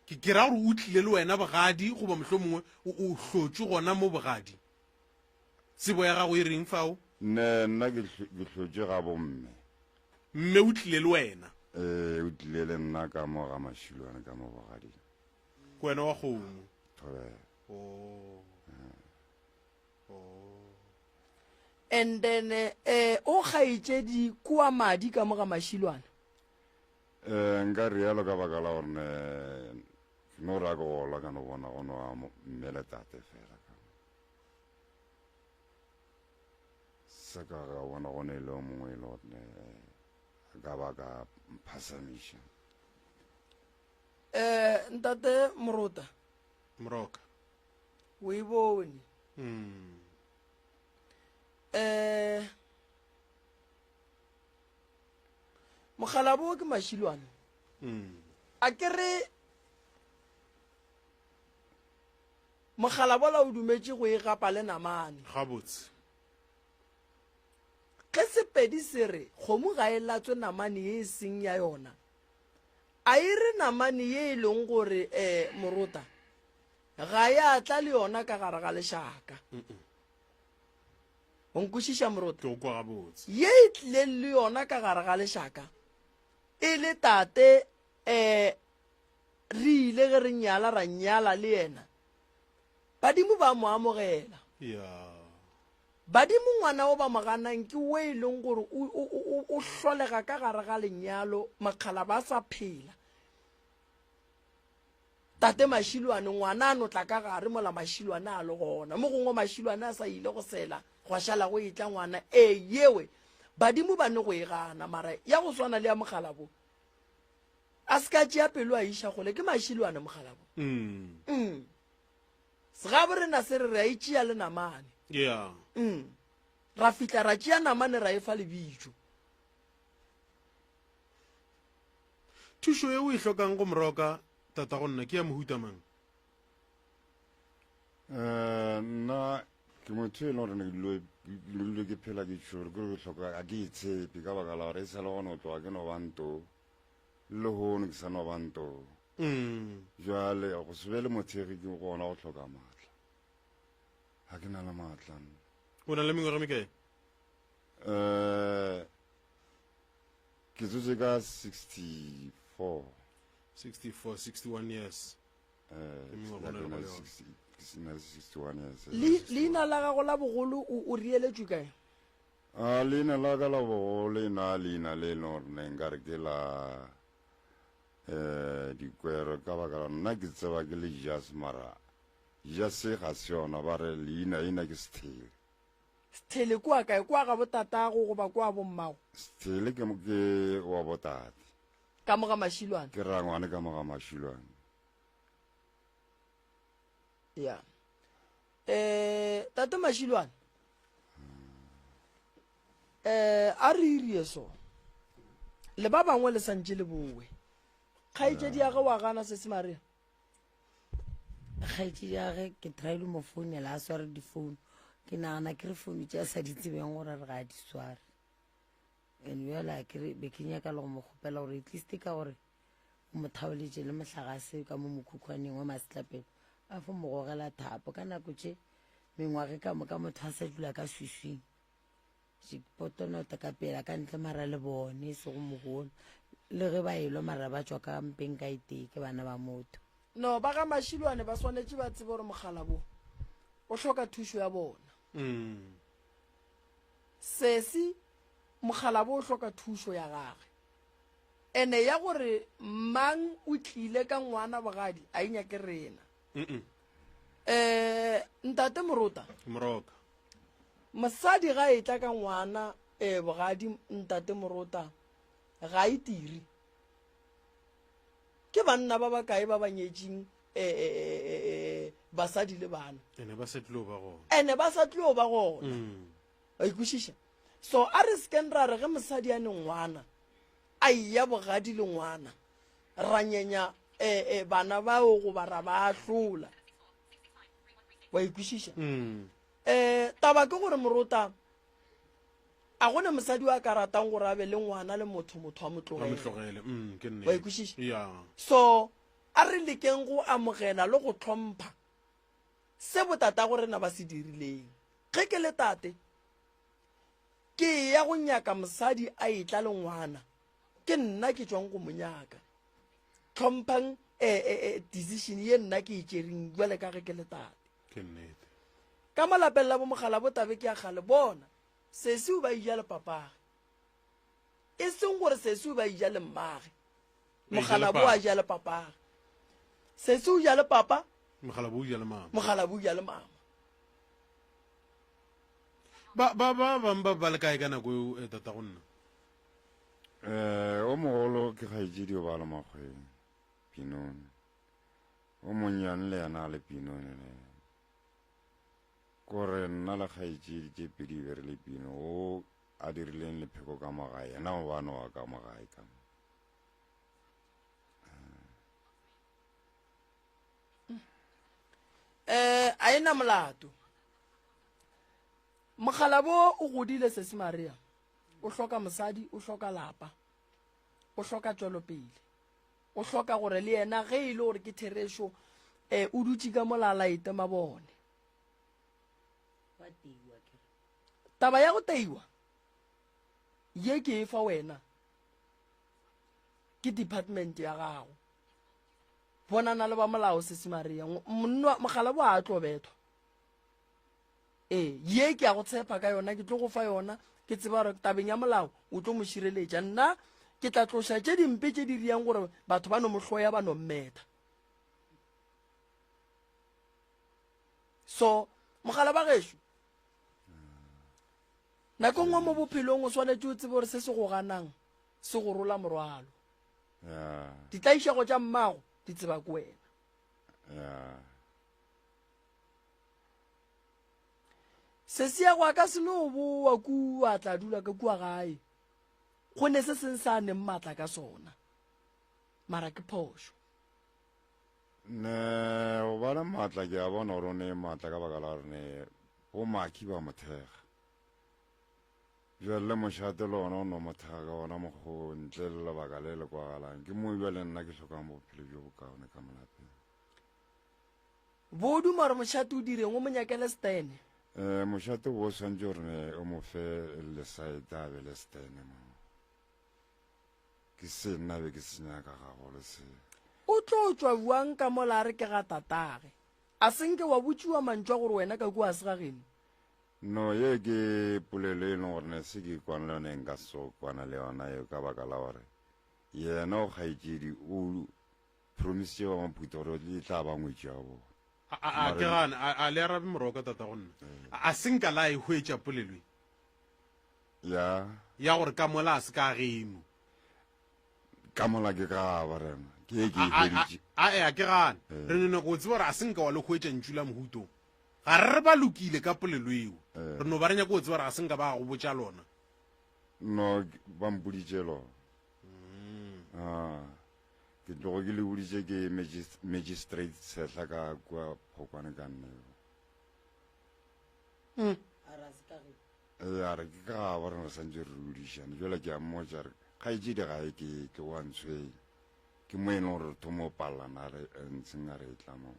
S3: Ke, ke ra gore o tlile le wena bogadi, goba mohlomongwe o, o hlotšwe gona mo bogadi. Tsebo ya gago e reng fao?
S6: Ne, nna ke, ke hlotšwe ga bomme.
S3: Mme o tlile le wena.
S6: Ee, o tlile le nna ka mo ga Mašilwane ka mo bogading.
S3: Ke wena wa kgomo.
S6: Thobela.
S3: Oh.
S1: And then eh o kgaetšedi kua madi ka mo ga Mašilwana.
S6: Eh nka rialo ka baka la gore ne ke no re a ke gola ka no bona go no a mme le tate fela ka sa ka ga bona go ne le o mongwe e le gore ne a ka ba ka mphasamiša.
S1: Eh ntate Morota.
S3: Moroka.
S1: O e bone.
S3: Mm.
S1: Eh Mokgalabo ke Mašilwane.
S3: Mm.
S1: A ke re Mokgalabola o dumetše go e gapa le namane.
S3: Gabotse.
S1: Ge Sepedi se re kgomo ga e latswe namane ye e seng ya yona, a e re namane ye e leng gore um morota ga ya tla le yona ka gare ga lešaka. O nkwešiša morota?
S3: Ke o kwa gabotse.
S1: Ye e tlileng le yona ka gare ga lešaka e le tate um re ile ge re nyala ra nyala le yena, badimo ba mo amogela.
S3: Ya.
S1: Badimo ngwana o ba mo ganang ke o e leng gore o, o, o, o hlolega ka gare ga lenyalo, makgala ba sa phela. Tate Mašilwane ngwana a no tla ka gare mola Mašilwane a le gona. Mo gongwe Mašilwane a sa ile go sela, gwa šala go etla ngwana. Ee, yewe badimo ba ne go e gana, mara ya go swana le ya mokgalabo a se ka tšea pelo a iša kgole ke Mašilwane mokgalabo.
S3: Mm.
S1: Mm. Segabo rena se re re a e tšea le namane.
S3: Yeah.
S1: Mm. Ra fihla ra tšea namane ra e fa lebitšo.
S3: Thušo ye o e hlokang go Moroka, tatago nna, ke ya mohuta mang?
S6: Eh, nna ke motho e leng gore ne ke dilo- ke dule ke phela ke tšhore ke gore ke hloka ga ke itshepe ka baka la gore e sa le gona go tloga ke no ba nto le lehono ke sa no ba nto
S3: Mm.
S6: jale go se be le mothegi ke gona go hloka maatla ga ke na le maatla nna.
S3: O na le mengwaga e mekae?
S6: Eh, Ke tsotse ka 64.
S3: 64, 61 years.
S6: Eh,
S3: Ke mengwaga o na le go yona.
S6: ke na le 61 years.
S1: Le, leina la gago la bogolo o, o reeletšwe kae?
S6: A leina la ka la bogolo e na leina le e leng gore ne nkare ke la eh dikwero ka baka la nna ke tseba ke le jas mara jas ga se yona ba re leina ena ke sethele
S1: Sthele kua kae? Kua ga botatago goba kua bommago?
S6: Sthele ke, ke wa botate.
S1: Ka mo ga Mašilwane?
S6: Ke rangwane ka mo ga Mašilwane.
S1: Ya. Eh, tate Mašilwane. Eh, a re irie so. Le ba bangwe le santše le bowe. Kgaetšedi ya ge wa gana sesi Maria?
S5: Kgaetšedi ya ge ke tryile mo founela a sware difounu ke nagana ke re founu tše a sa di tsebeng gore re ga a di sware and bjale ke re be ke nyaka le go mo kgopela gore at least ka gore o mo thaoletše le mohlagase ka mo mokhukhwaneng wa masetlapelo a fo mo gogela thapo ka nako tše mengwage ka moka motho a sa dula ka swiswing Potonota ka pela ka ntle mara le bone e sego mogolo le ge ba elwa mara ba tšwa ka mpeng ka e tee ke bana ba motho.
S1: No, ba ga Mashilwane ba swanetše ba tsebe gore mogala bo o hloka thušo ya bona. Sesi, mogala bo o hloka thušo ya gage. Ene ya gore mang o tlile ka ngwana bogadi a e nyake rena. Eh, ntate Morota.
S3: Moroka.
S1: Mosadi ga etla ka ngwana e bogadi ntate Morota ga e tiri. Ke banna ba bakae ba ba nyetšing e, e, e, e, basadi le bana.
S3: Ene ba sa tlilo ba gona.
S1: Ene ba sa tlilo ba gona.
S3: Mm.
S1: Wa ikwešiša? So a re sekeng ra re ge mosadi a ne ngwana a eya bogadi le ngwana ra nyenya e, e, bana bao goba ra ba ahlola. Wa ikwešiša?
S3: Mm.
S1: Um taba ke gore morota a gone mosadi wa ka ratang gore a be le ngwana le motho motho a mo
S3: tlogele mm,
S1: wa ikwešiša
S3: yeah.
S1: So a re lekeng go amogela le go hlompha se botatago rena ba se dirileng. Ge ke le tate ke ya go nyaka mosadi a etla le ngwana, ke nna ke tšwang go mo nyaka. Tlhomphang eh, eh, eh, decision ye nna ke e tšereng jwale ka ge ke le tate.
S3: Ke nnete.
S1: Ka mo lapeng la bomogala bo tabe ke ya kgale bona sesi o ba ija le papage. E seng gore sesi o ba ija le mmage. Mogala bo a ja le papage. Sesi o ja le papa.
S3: Mogala bo o ja le mama.
S1: Mogala bo o ja le mama.
S3: Ba ba ba bang ba ba le kae ka nako eo eh, tata go nna?
S6: Eh, o mogolo ke kgaetšedi o ba le makgweng Pinone. O monnyane le yena a le Pinone le yena. Kore nna le kgaetšedi tše pedi be re le Pino o a dirileng lepheko ka mo gae yena o bano wa ka mo gae ka mo.
S1: Eh, a e na molato. Mokgalabo o godile sesi Maria. O hloka mosadi, o hloka lapa. O hloka tšwelopele. O hloka gore le yena ge e le gore ke therešo eh, o dutše ka mola a laete mabone. Taba ya go teiwa ye ke e fa wena ke department ya gago. Bonana le ba molao sesi Maria. Monna mogala bo a tlo bethwa. Ee, ye ke a go tshepa ka yona, ke tlo go fa yona, ke tseba gore tabeng ya molao o tlo mo šireletša. Nna ke tla tloša tše dimpe tše di riang gore batho ba no mo hloya ba no mmetha. So, mogala ba gešo, nako nngwe mo bophelong o swanetše o tsebe gore se se go ganang se go rola morwalo. Ditlaišego tša mmago di tseba ke wena. Sesiago a ka se no boa kua tla dula ka kua gae. Go ne se seng sa neng maatla ka sona. Mara ke phošo.
S6: Ne o ba le maatla ke a bona gore o ne maatla ka baka la gore ne bo maki ba mothega. Bjale le mošate le ona o no mothega ka ona mokgwa ntle le lebaka le le kwagalang. Ke mo bjale nna ke hlokang bophelo bjo bokaone ka molapeng.
S1: Bo duma gore mošate o direng, o mo nyakele stene.
S6: Eh, mošate bo swantše gore ne o mo fe lesaete a be le stene mo. Ke se nna be ke se nyaka gagolo se.
S1: O tlo tšwa bjang ka mola a re ke ga tatage? A se nke wa botšiwa mantšu a gore wena ka kua a se ga geno?
S6: No, ye ke polelo e leng gore ne se ke kwana le yona e nka se tsogo kwana le yona eo ka baka la gore yena o kgaetšedi o promisitše ba Maphutha gore e tla ba ngwetši ya bona.
S3: A, a, a, ke gane, a, a le arabe moroka tata go nna. A, a se nka la e hwetša polelo e?
S6: Ya.
S3: Ya gore ka mola a se ka geno.
S6: Ka mola ke ka ba rena. Ke e ke e hweditše.
S3: A, a, a, ke gane. Re no nyaka go tseba gore a se nka wa le hwetša ntšu la mohuto. Ga re re ba lokile ka polelo eo. Re no ba re nyaka go tseba gore ga se nka ba go botša lona.
S6: No, ba mpoditše lona. Ah. Ke tlogo ke le boditše ke magistrate Tshehla ka kua Phokwane ka nne.
S1: Mm.
S6: Ee, a re ke ka gabo re re santse re rudišane. Jale ke a mmotša re kgaetšedi ga e ke ke wa ntshwenya. Ke mo e leng gore re thoma go palelana re ntsheng a re e tla mo.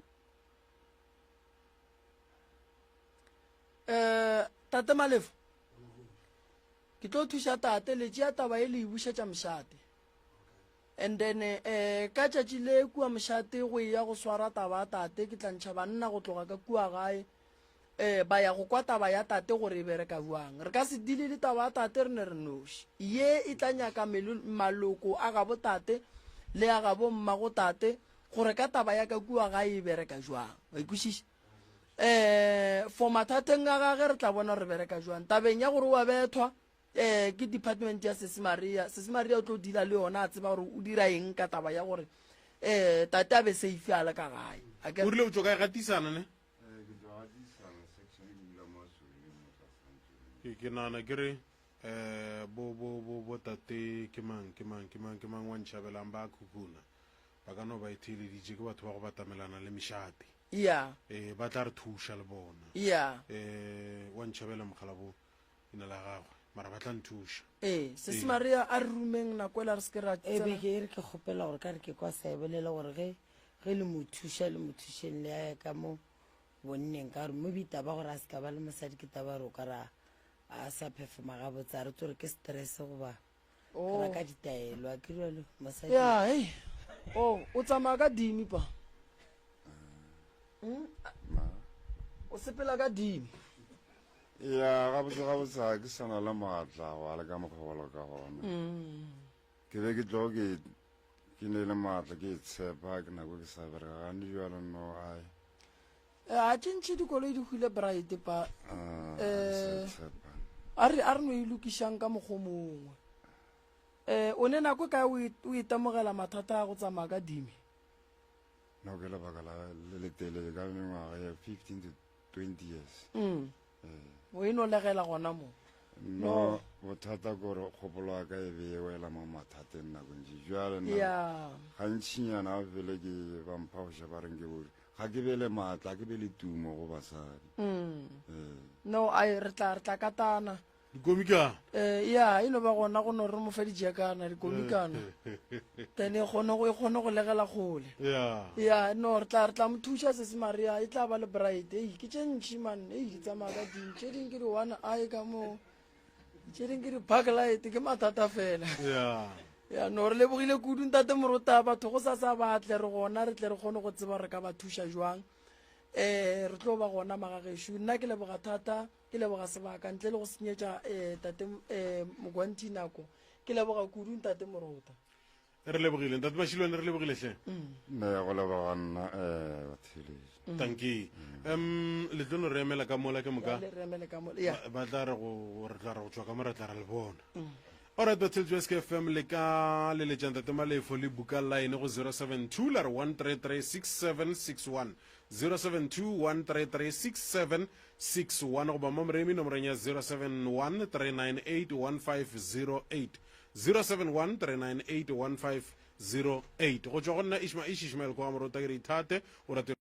S1: Eh, tate Malefo. Ke tlo thuša tate le tšea taba e le e bušetša mošate. And then eh, ka tšatši le kua mošate go eya go swara taba ya tate, ke tla ntšha banna go tloga ka kua gae eh, ba ya go kwa taba ya tate gore e bereka bjang. Re ka se dile le taba ya tate re ne re noši. Ye e tla nyaka maloko a gabo tate le a gabo mmago tate gore ka taba ya ka kua gae e bereka jwang. Wa e kwešiša? Eh, for mathateng a gage re tla bona re bereka jwang. Tabeng ya gore wa bethwa, eh ke department ya Sesi Maria. Sesi Maria o tlo deala le yona a tseba gore o dira eng ka taba ya gore eh tate a be safe a le ka gae. A ke
S3: O rile o tšwa kae gatisana ne? Ke ke nagana ke re eh bo bo bo bo tate ke mang ke mang ke mang ke mang wa ntšhabelang ba khukhuna ba ka no ba e theeleditše ke batho ba go batamelana le mešate.
S1: Yeah.
S3: Eh ba tla re thuša le bona.
S1: Yeah.
S3: Eh wa ntšhabela mogala bo ina la gagwe mara ba tla nthuša.
S1: Ee, Sesi Maria a re rumeng nako ela re se ke ra
S5: E
S1: tsena.
S5: be ke e re ke kgopela gore ka re ke kwa sa e bolela gore ge ge le mo thuša le mo thušeng le ya ka mo bonneng ka gore mo bitaba gore a se ka ba le mosadi ke taba gore o ka ra a sa performa gabotse a re tse gore ke stress goba
S1: Oh.
S5: ra ka ditaelo a ke jalo mosadi
S1: Ya, hei. Oh, o tsamaya ka dimi pa. Mm? O sepela ka dimo.
S6: Ya, gabotse gabotse ga ke sa na le maatla go a le ka mokgwa wa ka gona. Ke be ke tlo ke ke ne le maatla ke tshepa ke nako ke sa bereka gane jalo no ai.
S1: Eh, a tše ntši dikoloi di hwile bright pa.
S6: Ah,
S1: Eh.
S6: ke sa tshepa.
S1: A re a re no e lokišang ka mokgwa o mongwe. Eh, o ne nako e kae o e- o itemogela mathata a go tsamaya ka dime?
S6: No ke lebaka la le le telele ka mengwaga ya 15 to 20 years.
S1: Mm.
S6: Eh.
S1: O e no legela gona mo.
S6: No, bothata ke gore kgopolo ya ka e be e wela mo mathateng nako ntši. Jwale nna
S1: Ya.
S6: gantšinyana ba fele ke ba mpha go šeba reng ke bore ga ke be le maatla ke be le tumo go basadi.
S1: Mm.
S6: Eh.
S1: No, ai re tla re tla katana.
S3: Dikomikana.
S1: Eh, ya, e no ba gona go no re mo fe dijekana, dikomikana. Then e kgone go e kgone go legela kgole.
S3: Ya.
S1: Ya, no re tla re tla mo thuša sesi Maria, e tla ba le bright. Ei, ke tše ntši man, ei di tsamaya ka ding. Tše ding ke di one eye ka mo. Tše ding ke di park light, ke mathata fela.
S3: Ya.
S1: Ya, no re lebogile kudu ntate Morota, batho go sa sa ba tle re gona re tle re kgone go tseba re ka ba thuša jwang. Eh, re tlo ba gona magagešo. Nna ke leboga thata. Ke leboga sebaka ntle le go senyetša eh, tate eh, Mogwanthi nako. Ke leboga kudu ntate Morota.
S3: Re lebogile ntate Mashilwane, re lebogile hle.
S6: Nne go leboga nna eh batheeletši.
S3: Tanki. Um le tlo no re emela ka mola ke moka.
S1: Ya, le re emele ka mola. Ya.
S3: Ba, ba tla re go re tla re go tšwa ka mo re tla re le bona. Alright batheeletši ba SK FM le ka leletša ntate Malefo le buka line go 072 la re 1336761 072 1336761 61 goba mo Moremi nomorong ya 071 398 1508 071 398 1508 go tšwa go nna Ishma Ish Ishmael kwa Morota ke re ithate o rate.